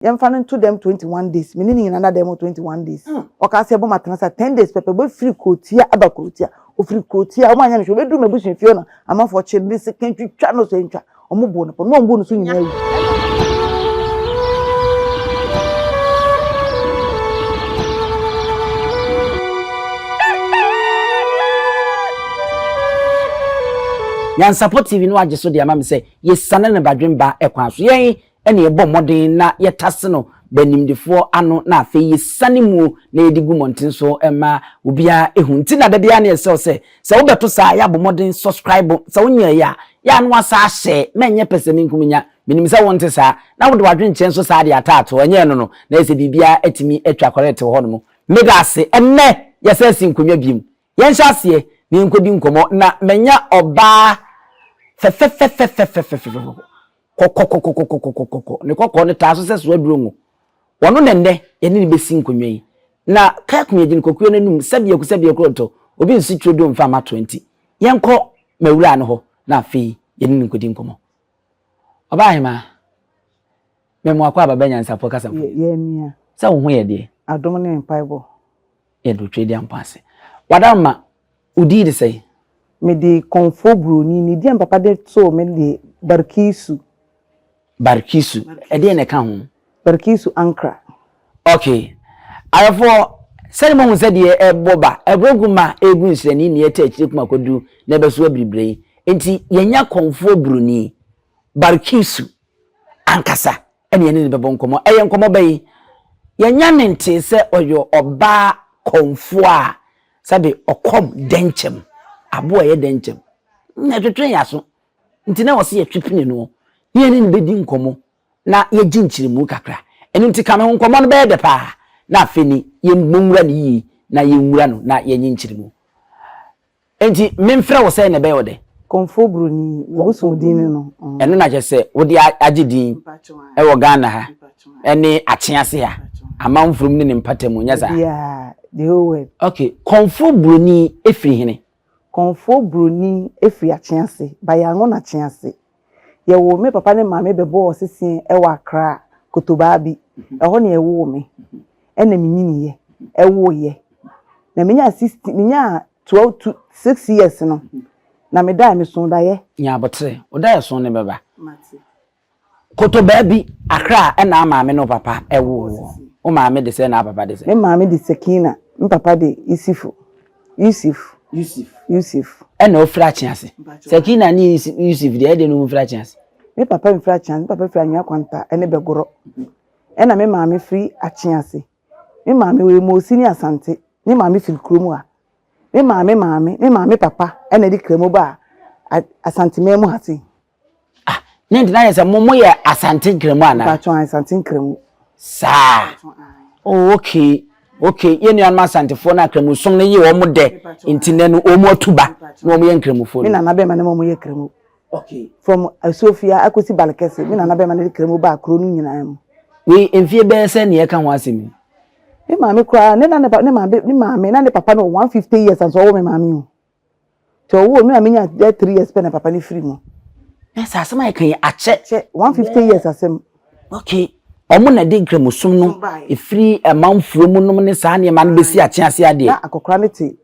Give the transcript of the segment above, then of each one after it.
Yɛmfa no nto dɛm 21 days. Me ne ne nyinaa nna dɛm hɔ 21 days. Ɔkaa sɛ yɛbɔ matena sa 10 days pɛpɛ ɔbɛfiri kurotia aba kurotia. Ɔfiri kurotia, wɔn anyɛ no hwee, ɔbɛduru m'abusuafie hɔ na amanfoɔ kye no de sekan twitwa no sɛ ntwa. Wɔn boo no pɔ, na wɔn buu no so nyinaa awu. Nyansapɔ TV no agye so de ama me sɛ yɛsiane no badwemba kwan so. Yɛn na yɛbɔ mmɔden na yɛtase no ba animdefoɔ ano na afei yɛsiane muo na yɛde gu mmɔnten so ma obiara hu. Nti na da biara na yɛsrɛ wo sɛ, sɛ wobɛto saa a, yɛ a bɔ mmɔden subscribe, sɛ wonyɛeɛ a, yɛ a na woasa ahyɛ, mɛnyɛ pɛsɛmenkominya, menim sɛ wonte saa, na wode w'adwenkyerɛ nso saa de ataato, ɛnyɛ ɛno no, na ayɛ sɛ biribiara atumi atwa kɔrɛɛte wɔ hɔnom. Meda ase. Ɛnnɛ yɛsan asi nkonnwa biom. Yɛnhyɛ aseɛ na yɛnkɔdi nkɔmmɔ na manya ɔbaa fɛfɛfɛfɛfɛfɛfɛfɛ kɔkɔkɔkɔkɔkɔkɔkɔ ne kɔkɔɔ no taa so sɛ soa duro ngo. Ɔno na nnɛ yɛne no bɛsi nkonnwa yi. Na Kaakumi agyina kɔkuo no anum sɛbiako sɛbiako ntɔ obi nsi turodoo mfa mma toa nti yɛnkɔ m'awuraa no hɔ na afei yɛne no nkɔdi nkɔmmɔ. Ɔbaa hemaa, mɛmo akɔ aba bɛ nyansafoɔ kasafoɔ yi. Yɛ nua. Sɛ wo ho yɛ deɛ. Adom ne mpaebɔ. Yɛde Otwedeampɔn ase. W'adaworoma, wo din de sɛn? Mede Kɔmfoɔ Buroni. Ne din a me papa de too me de Barkisu. Barkisu, ɛdeɛn na ɛka ho? Barkisu Ankra. Ok. Ayɔfoɔ, sɛdeɛ moahu sɛ deɛ ɛrebɔ ba, Aburokuma regu nsrani nea ɛtɔ akyire kuma kɔduru na ɛbɛso abiribire yi nti, yɛanya Kɔmfoɔ Buroni, Barkisu ankasa ɛne yɛne no bɛbɔ nkɔmmɔ. Ɛyɛ nkɔmmɔ bɛn? Yɛanya ne ntee sɛ ɔyɛ ɔbaa kɔmfoɔ a sɛbe ɔkɔm dɛnkyɛm, aboa a ɛyɛ dɛnkyɛm, na ɛtwetwe yɛn aso. Nti na ɛwɔ sɛ yɛtwe pini no na yɛne no bɛdi nkɔmmɔ na yɛgye nkyerɛmu kakra. Ɛno nti ka me ho nkɔmmɔ no bɛyɛ dɛ paa na afei ni yɛmmɔ nwura no yie na yɛnwura no na yɛnye nkyerɛmu. Enti memfrɛ wo sɛn na ɛbɛyɛ wo dɛ? Kɔmfoɔ Buroni, me bosom din ne no. Ɛno na kyerɛ sɛ wode agye din wɔ Ghana ha ne Akyease ha, amanfurom ne ne mpatamu, nyɛ saa? Baabiara, the whole world. Ok, Kɔmfoɔ Buroni firi hene? Kɔmfoɔ Buroni firi Akyease, Bayango na Akyease. Yɛwoo me papa ne maame bɛbɔɔ seseɛ wɔ Accra, Kotobaabi. Ɛhɔ na yɛwoo me, ɛna menyiniiɛ, ɛwoeɛ. Na menyaa 16, menyaa 12 to 6 years no, na medae, mesoo daeɛ. Nya aboterɛ, wo daeɛso no bɛba. Koto baabi, Accra ɛna maame ne wo papa woo wo. Wo maame de sɛn na wo papa de sɛn? Me maame de Sakina, me papa de Isifu, Yusuf. Yusuf. Yusuf. Ɛna ɔfiri Akyease. Sakina ne Yusuf deɛ ɛdeɛ na wɔn firi Akyease? Me papa mfiri Akyease, me papa firi Anwea Kwanta ɛne Bɛgorɔ. Ɛna me maame firi Akyease. Me maame ɔyɛ Mosi ne Asante. Me maame firi kurom ha. Me maame maame, me maame papa na ɛde Kramo baa Asanteman mu ha sei. Ah, ne nti na yɛ sɛ mo mo yɛ Asante Nkramo anaa? Mpatsɔ Asante Nkramo. Saa. Oh, okay. Okay, yɛn nuanom Asantefoɔ no Akramosom no ye wɔn dɛ, nti nɛ no wɔn atu ba na wɔn yɛ Nkramofoɔ no. Me nana bɛma no ma wɔn yɛ Kramo. Okay. From Asuofia akosi Balkese, me nana bɛma no de Kramo baa kuro no nyinaa mu. Wei mfie bɛyɛ sɛ nea ɛka ho asɛm yi. Me maame koraa ne na ne ne maame ne maame na ne papa no wɔ 150 years ansa ɔwɔ me maame o. Nti ɔwɔ me maame nya bɛyɛ 3 years pɛ na papa no firi mu. Na sɛ asɛm a yɛka yi akyɛ. Kyɛ 150 years asɛm. Okay. Ɔmo na ɛde nkramosom no efiri amanfoɔ mu nom ne saa nneɛma no bɛsi akyease adeɛ. Na akɔkora no te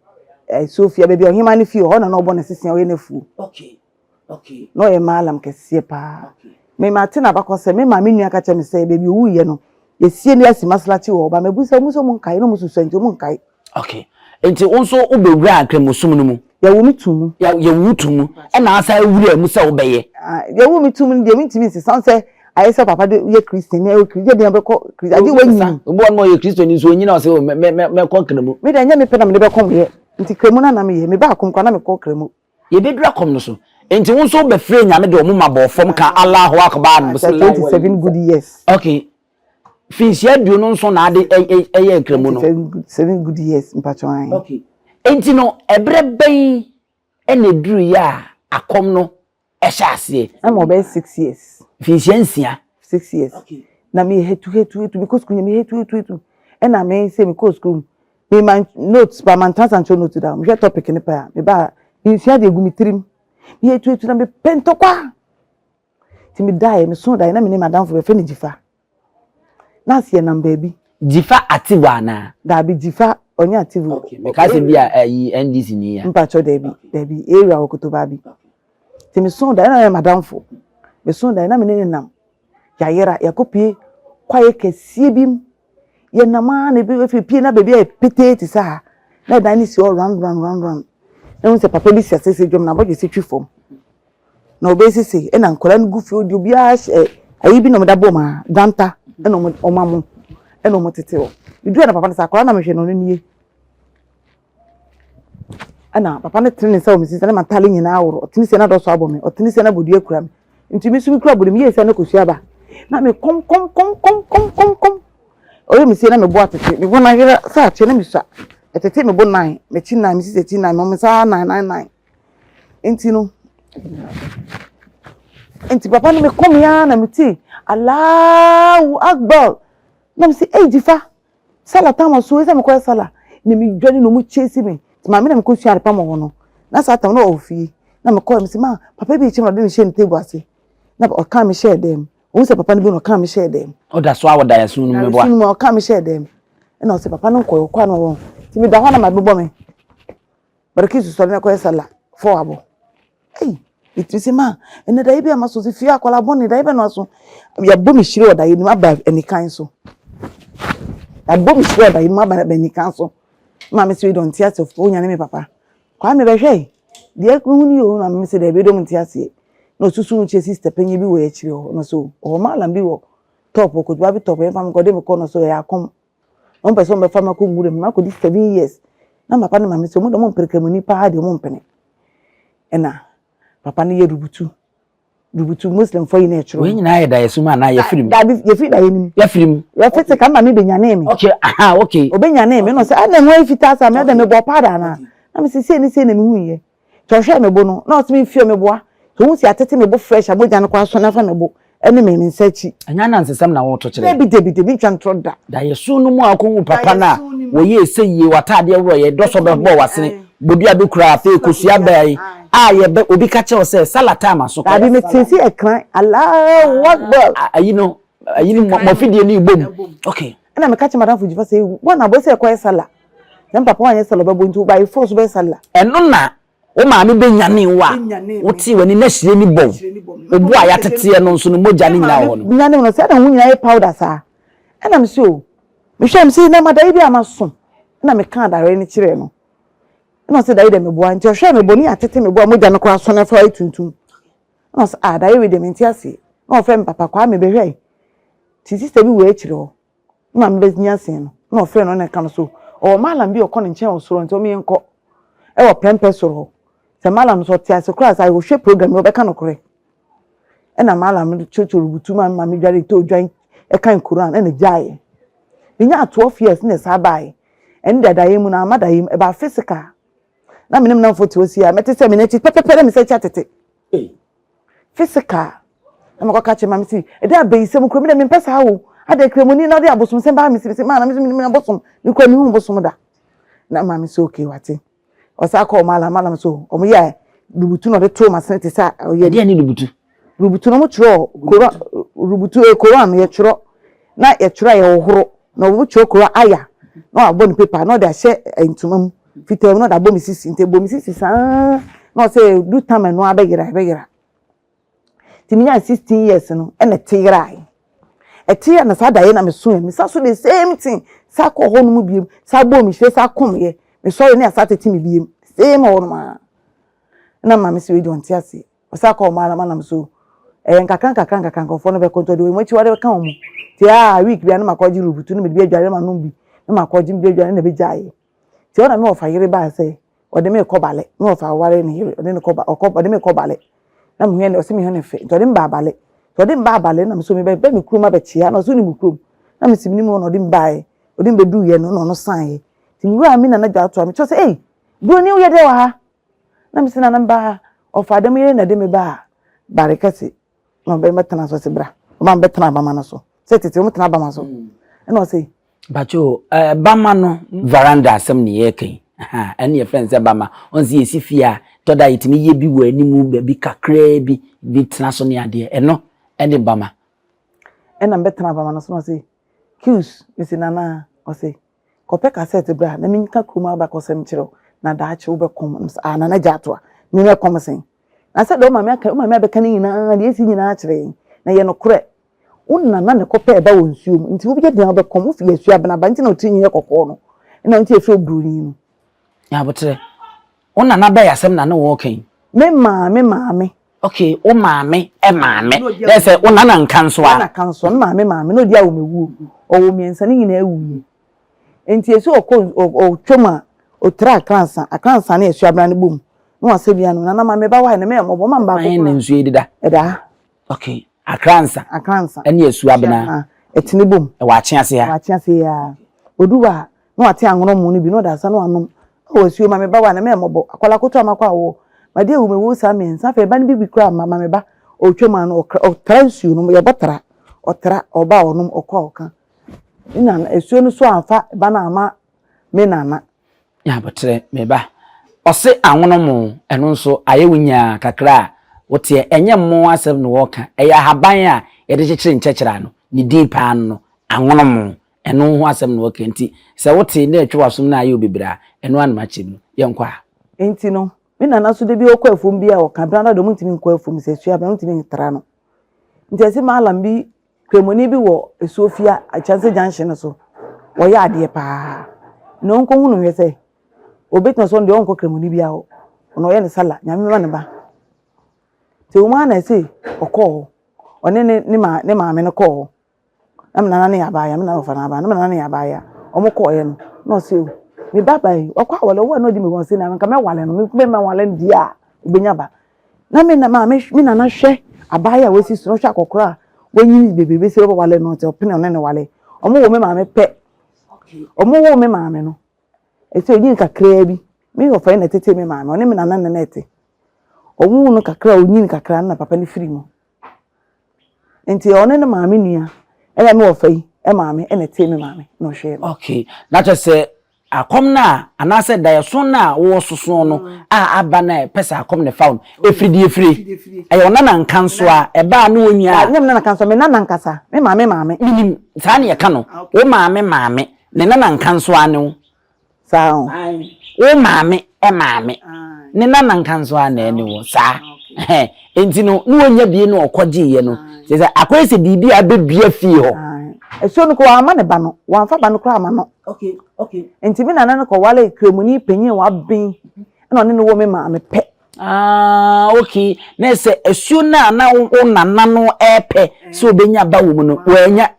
Asuofia baabi a ɔhemaa no fie hɔ na na ɔbɔ ne sese a ɔyɛ n'afuo. Okay. Okay. Na ɔyɛ maalam kɛseɛ paa. Okay. Me mate n'abakɔsɛm, me maame nua ka kyerɛ me sɛ baabi owuiɛ no, yɛsie no asi masalakyi wɔ hɔ, ba mabu sɛ ɔmo sɛ ɔmo nkae na ɔmo susua nti ɔmo nkae. Okay. Nti wo nso wobɛwuraa nkramosom no mu? Yɛwoo me too mu. Yɛwoo wo too mu, ɛna asan awuraa mu sɛ wobɛyɛ? Ah, yɛwoo me too mu no deɛ mentumi nsesa, wohu sɛ ayɛ sɛ papa de yɛ Christian, ɛwɔ Christian, deɛ bɛkɔ Christian, agye wanyini. Obi wɔ hɔ nom a ɔyɛ Kristoni nso onyini a ɔsɛ o mɛ mɛ mɛkɔ nkramu. Me deɛ ɛnyɛ me pɛ na mede bɛkɔm yɛ, nti kramu no na meyɛ, mebaa akɔm koraa na mekɔ kramu. Yɛbɛduru akɔm no so. Nti wo nso wobɛfrɛ Nyame de ɔmo ma bɔɔ fam ka Allahu Akbar no. After 27 good years. Okay. Finhyia 27 na ade ɛyɛ nkramu no. 27 good years mpakyɛw ahe. Okay. Nti no ɛberɛ bɛn ɛna ɛduru yɛ a akɔm no ɛhyɛ aseɛ? Ɛma ɔbɛyɛ 6 years. Finhyia 6. 6 years. Okay. Na me hetu hetu hetu mekɔ sukuu nyɛ me hetu hetu hetu ɛna me sɛ mekɔ sukuu Me ma notes ba mantena ase ankyerɛw note da. Mehwɛ topic no pɛ a, meba a, mensua adeɛ gu me tirim. Meyɛ tuatua na mepɛ ntɔkwa. Nti medaeɛ, mesoo daeɛ na me ne m'adamfo bɛfrɛ no Gyifa. Na ase yɛnam baabi. Dzifa Ativu anaa? Daabi, Dzifa ɔnyɛ Ativu. Okay, meka sɛ bi a ɛyi NDC ni ya. Mpakyɛw daabi, daabi, area wɔ Kotobaabi. Nti mesoo daeɛ na ɔyɛ m'adamfo. Mesoo daeɛ na me ne no nam. Yɛayera, yɛakɔpue kwaeɛ kɛseɛ bi mu. Yɛnam ara na ebi afei pue na baabi ayɛ petee te sɛ ha. Na ɛdan no si hɔ round round round round. Na wohu sɛ papa bi si asese dwam na abɔdwesɛ twi fam. Na ɔbɛyɛ sese ɛna nkwadaa no gu fie hɔ deɛ obiara hyɛ ayi bi na wɔde abɔ wɔn ha danta ɛna wɔn wɔn amo ɛna wɔn tete hɔ. Meduru hɔ na papa no sɛ akwadaa na mehwɛ no ɔno nie. Ɛna papa no tene ne nsa wɔ me sisi na m'ataade nyinaa aworo. Ɔtene sei na dɔsɔ abɔ me, ɔtene sei na bodua kura me. Nti me nso mekura bodua, meyɛɛ sei na kosua aba. Na me kɔm kɔm kɔm kɔm kɔm kɔm kɔm. Ɔyɛ me sei na me bo atete. Me bo no ayera sɛ akyɛ na mesua. Ɛtete me bo nan, m'akyi nan, me sisi akyi nan, me nsa nan nan nan. Nti no, nti papa no me kɔm ya na mete Allahu Akbar. Na me se, ei Dzifa, Salah tam aso ese mekɔyɛ salah na medwane na ɔmo chase me nti maame na mekɔ sua adepam wɔ hɔ no na saa tam na ɔwɔ fie na mekɔɛ mese ma papa bi kyɛm na ɔde me hyɛ ne table ase na ɔkaa me hyɛɛ dɛm ohun sɛ papa no bi na ɔkaa me hyɛɛ dɛm. Ɔda so a ɔda ɛso no mu meboa. No mu ɔkaa me hyɛɛ dɛm ɛna ɔsɛ papa no nkɔɛ ɔkɔ ano wɔ nti meda hɔ na ma bɛbɔ me Barkisu sɔre na kɔyɛ salah fɔ abɔ. Ei, metumi sɛ ma ɛnɛ daeɛ bi a maso sɛ fie akwadaa bɔne daeɛ bɛ no aso. Yɛabɔ me hyire wɔ daeɛ no mu aba anikan so. Yɛabɔ me hyire wɔ daeɛ no mu aba anikan so. Maame sɛ wei deɛ ɔnte aseɛ ɔnyane me papa. Kwame bɛhwɛ deɛ mehu no yɛ o na maame sɛ daabi dɔm nte aseɛ. Na ɔsusu ho kyerɛ sister panyin bi wɔ akyire hɔ na so ɔwɔ malam bi wɔ top ɔkɔdua bi top yɛmfa me kɔ de me kɔ no so ɛyɛ akɔm. Wɔn pɛ sɛ wɔn bɛfa me akɔ nwura mu. Makɔdi 7 years. Na papa ne maame sɛ wɔn de wɔn mpere kramoni paa deɛ wɔn mpene. Ɛna papa no yɛ rubutu. Rubutu Muslim fo yi na ɛkyerɛ. Wei nyinaa yɛ daeɛ sum anaa yɛfiri mu? Dabi yɛfiri daeɛ no mu. Yɛfiri mu. Yɛfiri sɛ kama mi bɛnyane me. Okay, aha, okay. Obɛnyane me na ɔsɛ ɛna ɛho ayɛ fitaa saa mɛ ɛna mebɔ paada anaa. Na me sɛ sei ne sei na mehu yɛ. Nti ɔhwɛɛ me bo no na ɔsɛ me fie me boa. Nti ohun sɛ atete me bo fresh a mogya no kɔ asɔ na afa me bo ɛne me me nsa akyi. Ɛnyɛ anansesɛm na woreto kyerɛ. Dabi dabi dabi ntwa ntorɔ da. Daeɛso no mu a wokɔhuu papa no a wɔyɛɛ sɛ yie, w'ataadeɛ worɔeɛ, dɔsɔ bɛbɔɔ w'asene, bodua bi koraa, afei kosua bae a yɛbɛ, obi ka kyerɛ wo sɛ Salah time aso kɔ. Dabi metee sɛ ɛkran, Allahu Akbar. Ayi no, ayi no, mɔfidie no rebɔ mu. Okay. Ɛna meka kyerɛ madamfo Gyifa sɛ, wɔn na abɔ sɛ ɛkɔyɛ Salah. Na me papa wanyɛ Salah ɔbɛbɔ nti by force wobɛyɛ Salah. Ɛno na Wo maame bɛnyanee wo a, wotee w'ani na hyire ni bɔ wo. Wo bo a yɛateteɛ no nso no, mogya no nyinaa wɔ hɔ no. Nyane me no, sɛ na ho nyinaa yɛ powder saa. Ɛna me se o, mehwɛɛ me se na ma daeɛ bi a maso. Ɛna mekaa daeɛ no kyerɛɛ no. Ɛna ɔse daeɛ deɛ meboa. Nti ɔhwɛɛ me bo ne yɛatete me bo a mogya no koraa sɔne afa ayɛ tuntum. Ɛna ɔse ah daeɛ wei deɛ mente aseɛ. Na ɔfrɛ me papa, Kwame bɛhwɛ. Nti sister bi wɔ akyire hɔ. Ne maame bɛnya sen no, na ɔfrɛ no na ɛka no so. Ɔwɔ malam bi a ɔkɔ ne nkyɛn wɔ soro nti ɔmo yɛnkɔ ɛwɔ prɛmpɛ soro hɔ. Sɛ malam nso ɔte ase koraa sɛ ɔhwɛ program yi ɔbɛka nokorɛ. Ɛna malam no kyerɛkyerɛ rubutu ma maame dware tɔ odwan ɛkan Koran ɛna gyaeɛ. Menyaa 12 years na ɛsaa baeɛ. Ɛne deɛ daeɛ mu no amma daeɛ mu ɛbaa physical. Na me ne me namfo te hɔ si a mɛte sɛ me n'akyi pɛpɛpɛ na me nsa akyi atete. Physical. Na mekɔka kyerɛ maame sɛ ɛde abayisɛm kura mi dɛ mempɛ saa o. Adɛ kramoni na ɔde abosomsɛm baa me si me sɛ maa na me nso menim abosom. Me kura mehu bosom da. Na maame sɛ okay wate. Ɔsan kɔɔ malam malam so ɔmo yɛ rubutu na ɔde too m'asene te sɛ ɔyɛ. Ɛdeɛn ne rubutu? Rubutu no ɔmo twerɛ koran rubutu eh koran no yɛtwerɛ na yɛtwerɛ a yɛhohoro na ɔmo twerɛ koran aya na wabɔ ne paper na ɔde ahyɛ ntoma mu fitaa mu na ɔde abɔ me sisi nti ɛbɔ me sisi saa na ɔsɛ du tam ɛno abɛyera ɛbɛyera nti menyaa 16 years no ɛna ɛte yerae ɛte yɛ na saa daeɛ na meso yɛ mesa so the same thing saa kɔ hɔ nom biem saa bɔ me hyire saa kɔm yɛ mesɔre ne asa tete me biem same hɔ nom a na maame sɛ wei deɛ ɔnte aseɛ ɔsa kɔ ɔmo ara manam so ɛyɛ nkakra nkakra nkakra nkurɔfoɔ no bɛkɔ nti ɔde wɔn akyi wɔde bɛka wɔn nti aa week bi a na makɔgye rubutu na mede bi adware ma nom bi na makɔgye bi adware na bɛgyaeɛ nti ɔna me wɔfa yere baa sɛ ɔde me kɔ bale me wɔfa aware ne yere ɔde ne kɔ ba ɔkɔ ɔde me kɔ bale na me hwɛ ɔsɛ me hwɛ ne fɛ nti ɔde me baa bale nti ɔde me baa bale na me so me bɛ bɛ me kurom abɛkyea na ɔsɛ ne mu kurom na me si me ne mu na ɔde me baeɛ ɔde me bɛduu yɛ no na ɔno san yɛ nti me wura me nana dwa ato a me kyerɛ sɛ ei buroni woyɛ dɛ wɔ ha na me si nana me baa ɔfa dɛm yere na ɛde me baa bare kɛse na ɔbɛ mɛtena so ɔsɛ bra ɔma mɛtena abama no so sɛ tete wɔn tena abama so ɛna ɔsɛ. Bacho ɛɛ eh, bama no veranda asɛm ne yɛreka yi ɛne yɛfrɛ no sɛ bama ɔn sɛ yɛsi fie a tɔ da yɛtumi yɛ bi wɔ anim baabi kakraa bi bi tena so ne adeɛ ɛno ɛne bama. Ɛna mbɛtena abama no so na ɔsɛ. Kius, mese Nana, ɔse kɔpɛ kasɛt bra na menka kurom abakɔsɛm nkyerɛ wo na daakye wobɛkɔm. Na mese ah Nana gya atoa, me mɛkɔm sɛn? Na sɛ deɛ wo maame aka, wo maame abɛka ne nyinaa, deɛ ɛsi nyinaa akyerɛ yɛn, na ɛyɛ nokorɛ. Wo nana na ɛkɔpɛɛ ba wɔ nsuo mu, nti wobɛyɛ deɛn a wobɛkɔm, wofi asuo abena ba, nti na wo tiri nwi yɛ kɔkɔɔ no, ɛna nti yɛfrɛ wo buroni no. Nyaboterɛ, wo nana bɛn asɛm na ne wɔɔka yi? Me maame maame. Okay, wo maame maame. Na sɛ wo nana nka nso a? Nana ka nso, ne maame maame, na ɔdi awomewuo. Ɔwɔ mmiɛnsa, ne nyinaa wuiɛ. Nti esi ɔkɔ ɔtwam a, ɔtira akransa, akransa ne asuabena no bom. Na wasɛ bia no, nana ma me ba wae, na mɛyɛ mmɔbɔ, ma me baako koraa. na nsuo yi deda? Ɛda ha. Okay, akransa. Akransa. Ɛne asuabena. Ɛtene bom. Ɛwɔ akyease ha. Ɛwɔ akyease yi ara. Ɔdu hɔ a, na wate anwono mu no bi na ɔde asa na wanom. Oh asuo ma me ba wa na mɛ mmɔbɔ. Akwadaa ketewa makɔ awoɔ. Madi awu mewoo saa mmiɛnsa afei ba no bi bi koraa mma ma me ba. Ɔretwa mu a no ɔkra ɔtra nsuo no yɛbɔ tra ɔtra ɔba a ɔnom ɔkɔ a ɔka. Ne nana asuo no so amfa ba no amma me nana. Nya aboterɛ me ba. Ɔse anwono mo ɛno nso ayɛ wo nyaa kakra a woteɛ ɛnyɛ mmo asɛm na wɔka ɛyɛ ahaban a yɛde kyekyere nkyɛkyerɛ ano ne din paa no no anwono mo Ɛno ho asɛm na wɔka nti, sɛ wote na ɛtwe w'asom na ayɛ wo bebree a, ɛno ara na makyerɛ mu no. Yɛnkɔ a. Nti no, me nana nso da bi ɔkɔ afuom bi a ɔka bere no deɛ ɔmo nkɔ afuom sɛ sua bere ntumi ntra no. Nti ɛsɛ maalam bi kremoni bi wɔ Asuofia Akyɛnse junction no so wɔyɛ adeɛ paa. Na ɔnkɔ hunu hwɛ sɛ obetumi sɛ ɔno deɛ ɔnkɔ kremoni bi hɔ. Ɔno ɔyɛ ne sala, nyame ma ne ba. Nti wɔn ara na ɛsɛ ɔkɔɔ hɔ. Ɔne ne ne ne maame no kɔɔ hɔ. Na me nana no yɛ abaayewa, me nana wɔfa no abaayewa, na me nana no yɛ abaayewa. Wɔn kɔɔeɛ no, na ɔse o, me ba ba yi, ɔkɔ awale, ɔwɔ a na ɔdi me hɔ, ɔse na nka mɛwale no, me mɛwale no deɛ a, ɔbɛnya ba. Na me na maame, me nana hwɛ abaayewa a wasi so, na ɔhwɛ akɔkora a wanyini bebrebe sɛ ɔbɛwale no, nti ɔpene ɔne no wale. Wɔn woo me maame pɛ. Wɔn woo me maame no, ɛsɛ ɔnyini kakraa bi. Me wɔfa yi na ɛtetee me maame, ɔne me nana na na ɛte. Wɔn woo no kakra a ɔnyini kakra no na papa no firi mu. Nti ɔne ne maame nua ɛna me wɔfa yi maame ɛna ɛtee me maame na ɔhwɛɛ me. Okay, na kyerɛ sɛ akɔm no a anaasɛ daeɛso no a wɔresoso no a aba no a ɛpɛ sɛ akɔm no fa wo no, ɛfiri deɛ ɛfire? Ɛyɛ wo nana nka nso a ɛbaa ne wo nua a. Ɛnyɛ me nana nka nso, me nana ankasa, me maame maame. Menim, saa na yɛka no, wo maame maame, ne nana nka nso ara ne wo. Saa o. Wo maame maame ne nana nka nso ara na ɛne wo saa. Nti no ne wɔnya bie na ɔkɔgyeeɛ no kyerɛ sɛ akɔyɛ sɛ biribi a abɛdua fie hɔ. Asuo no kɔ wamma ne ba no, wamfa ba no koraa amma no. Nti me nana no kɔwaree Kramoni panyin a waben ɛna ɔne no woo me maame pɛ. Ah, okay. Na sɛ asuo no a na wo nana no repɛ sɛ ɔbɛnya ba wɔ mu no, wannya.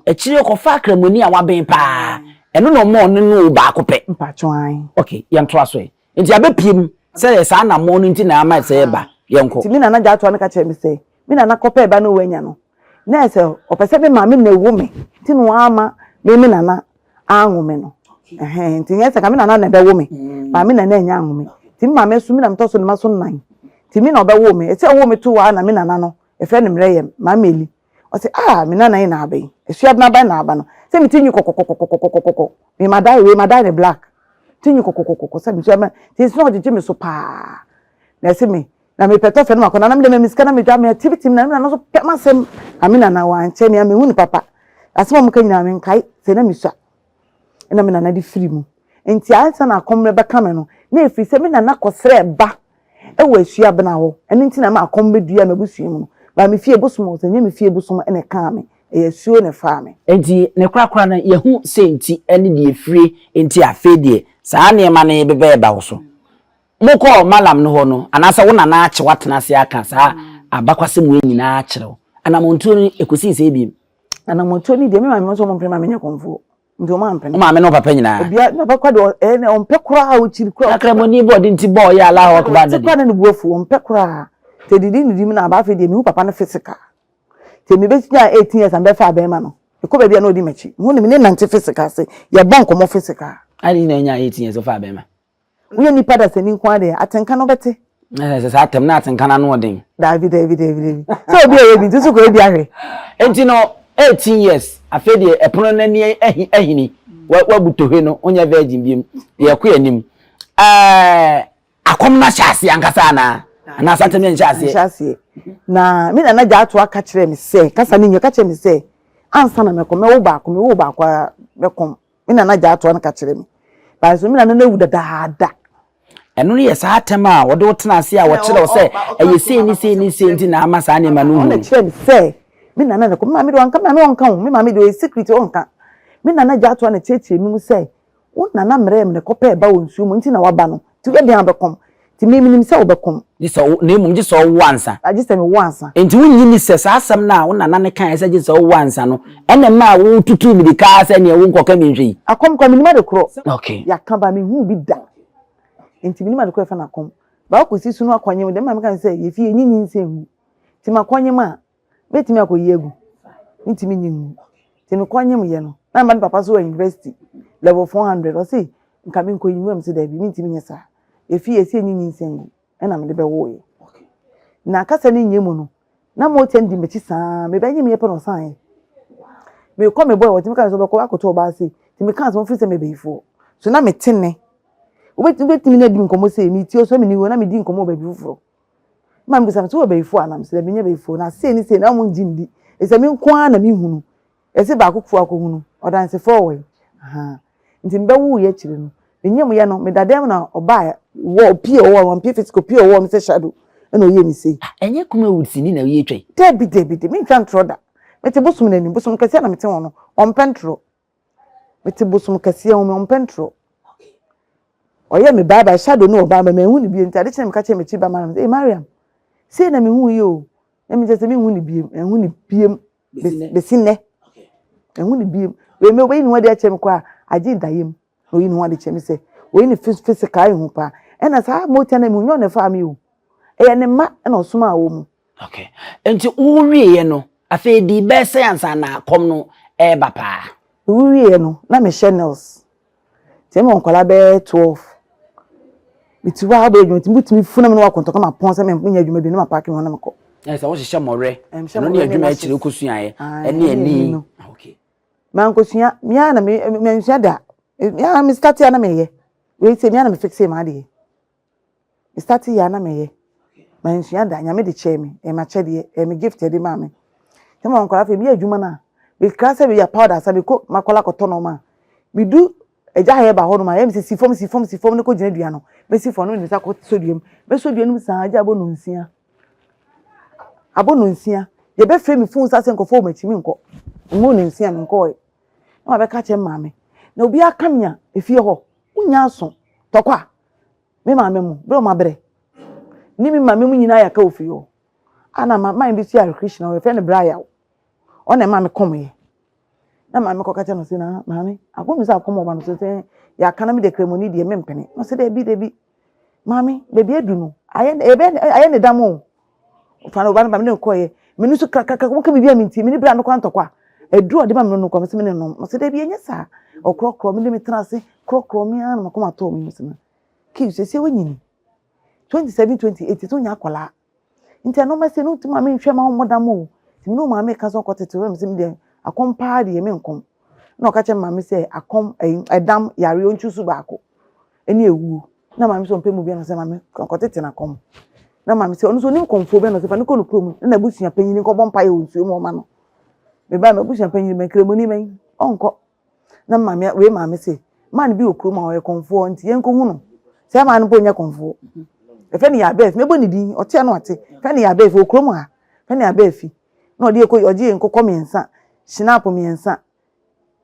Akyire ɔkɔfaa Kramoni a waben paa. Ɛno na ɔma ɔne no wo baako pɛ. Mpakyɛw, ae. Okay, yɛntoa so ɛ. Nti abɛpue mu sɛ yɛ saa anammɔn no nti na ama sɛ ɛba. Yɛnkɔ. Nti me nana gyaatoa no ka kyerɛɛ me sɛ, me nana kɔpɛɛ ba no wanya no, na ɛsɛ ɔpɛ sɛ me maame na ɛwo me, nti na wamma me me nana anwo me no. Ɛhɛn, nti nyɛ sɛ nka me nana na ɛbɛwo me, but me nana annya anwo me. Nti me maame nso, me na metɔ so ne mma so nnan. Nti me na ɔbɛwoo me. Ɛsɛ ɔwoo me too hɔ ara na me nana no, yɛfrɛ no Mmerɛyɛm, Maame Eli. Ɔse, ah, me nana yi na aba yi, Asuabena ba na aba no. Sɛ me ti nwi kɔkɔkɔkɔkɔkɔkɔ, me ma dye wei, ma dye no black. Ti nwi kɔkɔkɔkɔkɔ sɛ me suabena, nti ɛsɛ sɛ ɔgyegye me so paa. Na ɛse me, Na mepɛ tɔfɛ no makɔ nana mede ma me sika na medwa me atiritim na me nana nso pɛ m'asɛm na me nana wankyɛ me a mehu no papa asɛm a wɔka nyinaa menkae sɛ na mesua ɛna me nana de firi mu nti ansa na akɔm bɛka me no na ɛfiri sɛ me nana kɔsrɛ ba ɛwɔ asuabena hɔ ɛno nti na ma akɔm bɛdua m'abusua mu no ba me fie bosom sɛ nyɛ me fie bosom ɛna ɛkaa me ɛyɛ asuo na ɛfaa me. Nti ne korakora no yɛhu sɛ nti ɛne deɛ ɛfire nti afei deɛ saa nneɛma no bɛbɛɛba wo so. Mokɔɔ Mallam no hɔ no, anaasɛ wo nana akye wo atena ase aka saa abakwasɛm wei nyinaa akyerɛ wo? Anammɔntuo no, ɛkɔsii sɛn bio? Anammɔntuo no deɛ, me maame nso wɔmpene ma menyɛ kɔmfoɔ. Nti wɔn ampene. Wo maame ne wo papa nyinaa? Obia, me papa koraa deɛ, ɛɛ, ɔmpɛ koraa, ɔkyiri koraa. Na Kramoni bɔ ɔde nti bɔɔ yɛ Allahu Akbar no deɛ. Ɔte koraa na ne bo afu, ɔmpɛ koraa. Nti ɛdidi nnidi mu na aba afei deɛ mehu papa no physical. Nti mebɛnyaa 18 years a mebɛfaa bɛrima no, mekɔ baabi a na ɔdi m'akyi. Mehu no, me ne no nante physical ase, yɛbɔ nkɔmmɔ physical. Adɛn nti na wonyaa 18 years wofaa bɛrima? Woyɛ nipa dasani nko ara deɛ, atenka no wobɛte. Na sɛ saa atɛm na atenka no ano ɔden. Daabi daabi daabi daabi. Sɛ obi a ɛyɛ bi nti so kɔyɛ bi ahwɛ. Nti no 18 years afei deɛ ɛpono no ani ahi ahini wabu tohwe no wonyɛ virgin biom yɛkɔ anim ɛɛ akɔm no ahyɛ aseɛ ankasa anaa anaa saa atɛm no nhyɛ aseɛ. Nhyɛ aseɛ na me nana gya ato aka kyerɛ me sɛ kasa no nyɛ ka kyerɛ me sɛ. Ansa na mɛkɔ, mɛwo baako, mewo baako a mɛkɔm. Me nana gyaa toa no ka kyerɛ me. Bae so me nana no awu dadaada. Ɛno no yɛ saa atɛm a wɔde wo tena ase a wɔkyerɛ wo sɛ ɛyɛ sei ne sei ne sei nti na ama saa nneɛma no hu. Ɔna kyerɛ me sɛ me nana na kɔ, me maame de wanka, me maame ɔnka o, me maame de ɔyɛ secret ɔnka. Me nana gyaa toa na kyerɛkyerɛ me mu sɛ Wo nana mmerɛɛ me na ɛkɔpɛɛ ba wɔ nsuo mu nti na waba no, nti woyɛ dɛn a wobɛkɔm? Nti me menim sɛ wobɛkɔm. Gye sɛ wo, na mmom gye sɛ ɔwo ansa. Gye sɛ mewo ansa. Enti wonnye nni sɛ saa asɛm no a wo nana no kaeɛ sɛ gye sɛ wowo ansa no, ɛna ɛmaa wotutuu mmirika ara sɛ neɛ wonkɔka bi nhwɛ yi? Akɔm koraa mennim ade korɔ. Okay. Yɛaka but menhuu bi da. Nti mennim ade korɔ a yɛfrɛ no akɔm. But wokɔsi so no akɔnyem deɛ me maame ka ne sɛ yɛfie yɛnyi nyinsɛn ngu. Nti makɔnyem a, Mɛtumi akɔyi agu? Mentumi nyi ngu. Nti mekɔ nyem yɛ no, na meba ne papa so wɔ university level 400. Ɔse nka menkɔyi ngu, na mese daabi, mentumi nyɛ saa. Ɛfie yɛse yɛnyi nyinsɛn ngu, ɛna mede bɛwoeɛ. Na kasa no nyɛ mu no, na motia no di m'akyi saa, mebɛnyem yɛ pɛ na ɔsan yɛ. Mekɔ me boy, wɔtumi ka sɛ ɔbɛkɔ akɔto ɔbaa sei. Nti mekaa sɛ wɔmfiri sɛ mɛbayifoɔ. So na mete nne. Wobɛtumi ne adi nkɔmmɔ sei, metie so menni hɔ, na medi nkɔmmɔ wɔ baabi foforɔ. Maame bisa me sɛ wowɔ bayifoɔ anaa? Mesɛ dabi menyɛ bayifoɔ. Na sei ne sei na wɔn ngye ndi. Ɛsɛ me nko ara na mehunu. Ɛsɛ baako kuo akɔhunu. Ɔdansefoɔ wɔ he? Ahaa. Nti mebɛwoo yɛ akyire no, menyam yɛ no, meda dɛm na ɔbaa wɔ ɔpie ɔwɔ no, wampie physical, ɔpie ɔwɔ no sɛ shadow ɛna ɔyɛɛ me sei. Ah, ɛnyɛ Kumawood sini na woyɛ twa yi? Dabi dabi dabi, mentwa ntorɔ da. Mete bosom no anim, bosom kɛseɛ na mete ho no, ɔmpɛ ntorɔ. Mete bosom kɛseɛ ho, ɔmpɛ ntorɔ. Ɔyɛ me bye bye, shadow no ɔbaa ma manhu no bio nti ade kye na meka kyerɛ m'akyiri ba Mariam sɛ, Ee Mariam, sei na mehu yi o. Na mekyerɛ sɛ menhu no biem, manhu no biem bɛsi nnɛ. Manhu no biem. Wei me ɔbɛyi ne ho adi akyerɛ me koraa agye dayem na ɔyi ne ho adi kyerɛ me sɛ ɔyi ne physical ehu paa. Ɛna saa motia na mehu nyɛ ɔna ɛfaa me o. Ɛyɛ ne mma na ɔsomaa wɔ mu. Okay. Nti wowieɛ no, afei di bɛyɛ sɛ ansa na kɔm no ɛreba paa? Mewieɛ no, na mehyɛ nails. Nti ɛma nkwadaa bɛyɛ 12. Mete hɔ a wobɛyɛ adwuma nti motumi funa me ne wakɔntɔka mapɔn sɛ menyɛ adwuma bi na mapaake me ho na mekɔ. Ɛsɛ wohyehyɛ mmɔwerɛ, ɛno ne adwuma akyire wokɔsuaeɛ, ɛne ani. No. Okay. Mankɔsua, me ara na mansua da. Me ara me start a na meyɛ. Wei sɛ me ara na me fixe m'adeɛ. Me starte yɛ a na meyɛ. Mansua da, Nyame de kyɛɛ me, ɛyɛ m'akyɛdeɛ, ɛyɛ me gift a ɛde maa me. Nti ma nkwadaa afei meyɛ adwuma no a, mekra sɛ meyɛ powder asa mekɔ makɔla kɔtɔ nɔɔma a, medu agya ha yɛba hɔ nom a, ɛyɛ me sɛ si fam, si fam, si fam ne kɔgyina dua no. Mɛsi fam no mede me nsa akɔsɔ dua mu. Mɛsɔ dua no mu saa agya abɔ nonsia. Abɔ nonsia. Yɛbɛfrɛ me phone saa sɛ nkurɔfoɔ wɔ m'akyi menkɔ. Mmɔ nonsia menkɔɔɛ. Na mabɛka kyerɛ maame. Na obiara ka me a, efie hɔ, wonya aso. Tɔkwa. Me maame mo, berɛ a wɔabrɛ ne me maame mu nyinaa yɛaka wɔ fie hɔ. Ana ma man bi so yɛ Krishna, wɔfrɛ no Bra Yaw. Ɔna ɛma me kɔmyɛ. Na maame kɔka kyerɛ no sɛ na maame, akɔm sɛ akɔm ɔba no so sɛ yɛaka na me deɛ kramoni deɛ mempene. Na ɔsɛ daabi daabi. Maame, baabi adu no, ayɛ ayɛ ne dam o. Ɔfa no ɔba no ba me ne no kɔeɛ. Me no so kakrakra wɔka biribi a mentie, me ne bra no kɔ antɔkwa. Aduru a ɔde ma me no kɔ, me sɛ me ne nom. Ɔsɛ daabi ɛnyɛ saa. Ɔkorɔkorɔ me de me tena ase, korɔkorɔ me ara na makoma tɔɔ me mu sɛ Kiw, seesei wanyini. 27, 28, sɛ onya akwadaa. Nti ɛno mɛsɛ no ntumi maame nhwɛ ma wɔmmɔ dam o. Nti me ne wo maame ka sɛ ɔkɔ tete hɔ, mesɛ me deɛ akɔm paa deɛ menkɔm. Na ɔka kyerɛ me maame sɛ akɔm ɛyi ɛdam yareɛ ɔntwi so baako ɛne ewuo. Na maame sɛ ɔmpɛ mu bi na sɛ maame ɔkɔ tete na kɔm. Na maame sɛ ɔno nso onim kɔmfoɔ bi na sɛ fa no kɔ no kurom na n'abusua panyin nkɔbɔ mpaeɛ wɔ nsuo mu ɔma no. Mebaa m'abusua panyin bɛn kremoni bɛn ɔnkɔ. Na maame wei maame se man bi wɔ kurom a ɔyɛ kɔmfoɔ nti yɛnkɔhu no. Sɛ maa no mpo nyɛ kɔmfoɔ. Yɛfrɛ no Yabɛɛfi mɛbɔ ne din ɔte ano ate. Yɛfrɛ no Yabɛɛfi wɔ kurom ha. Yɛfrɛ no Yabɛɛfi. Na ɔde yɛkɔ ɔgye yɛn nkokɔ mmiɛnsa, hyinapo mmiɛnsa.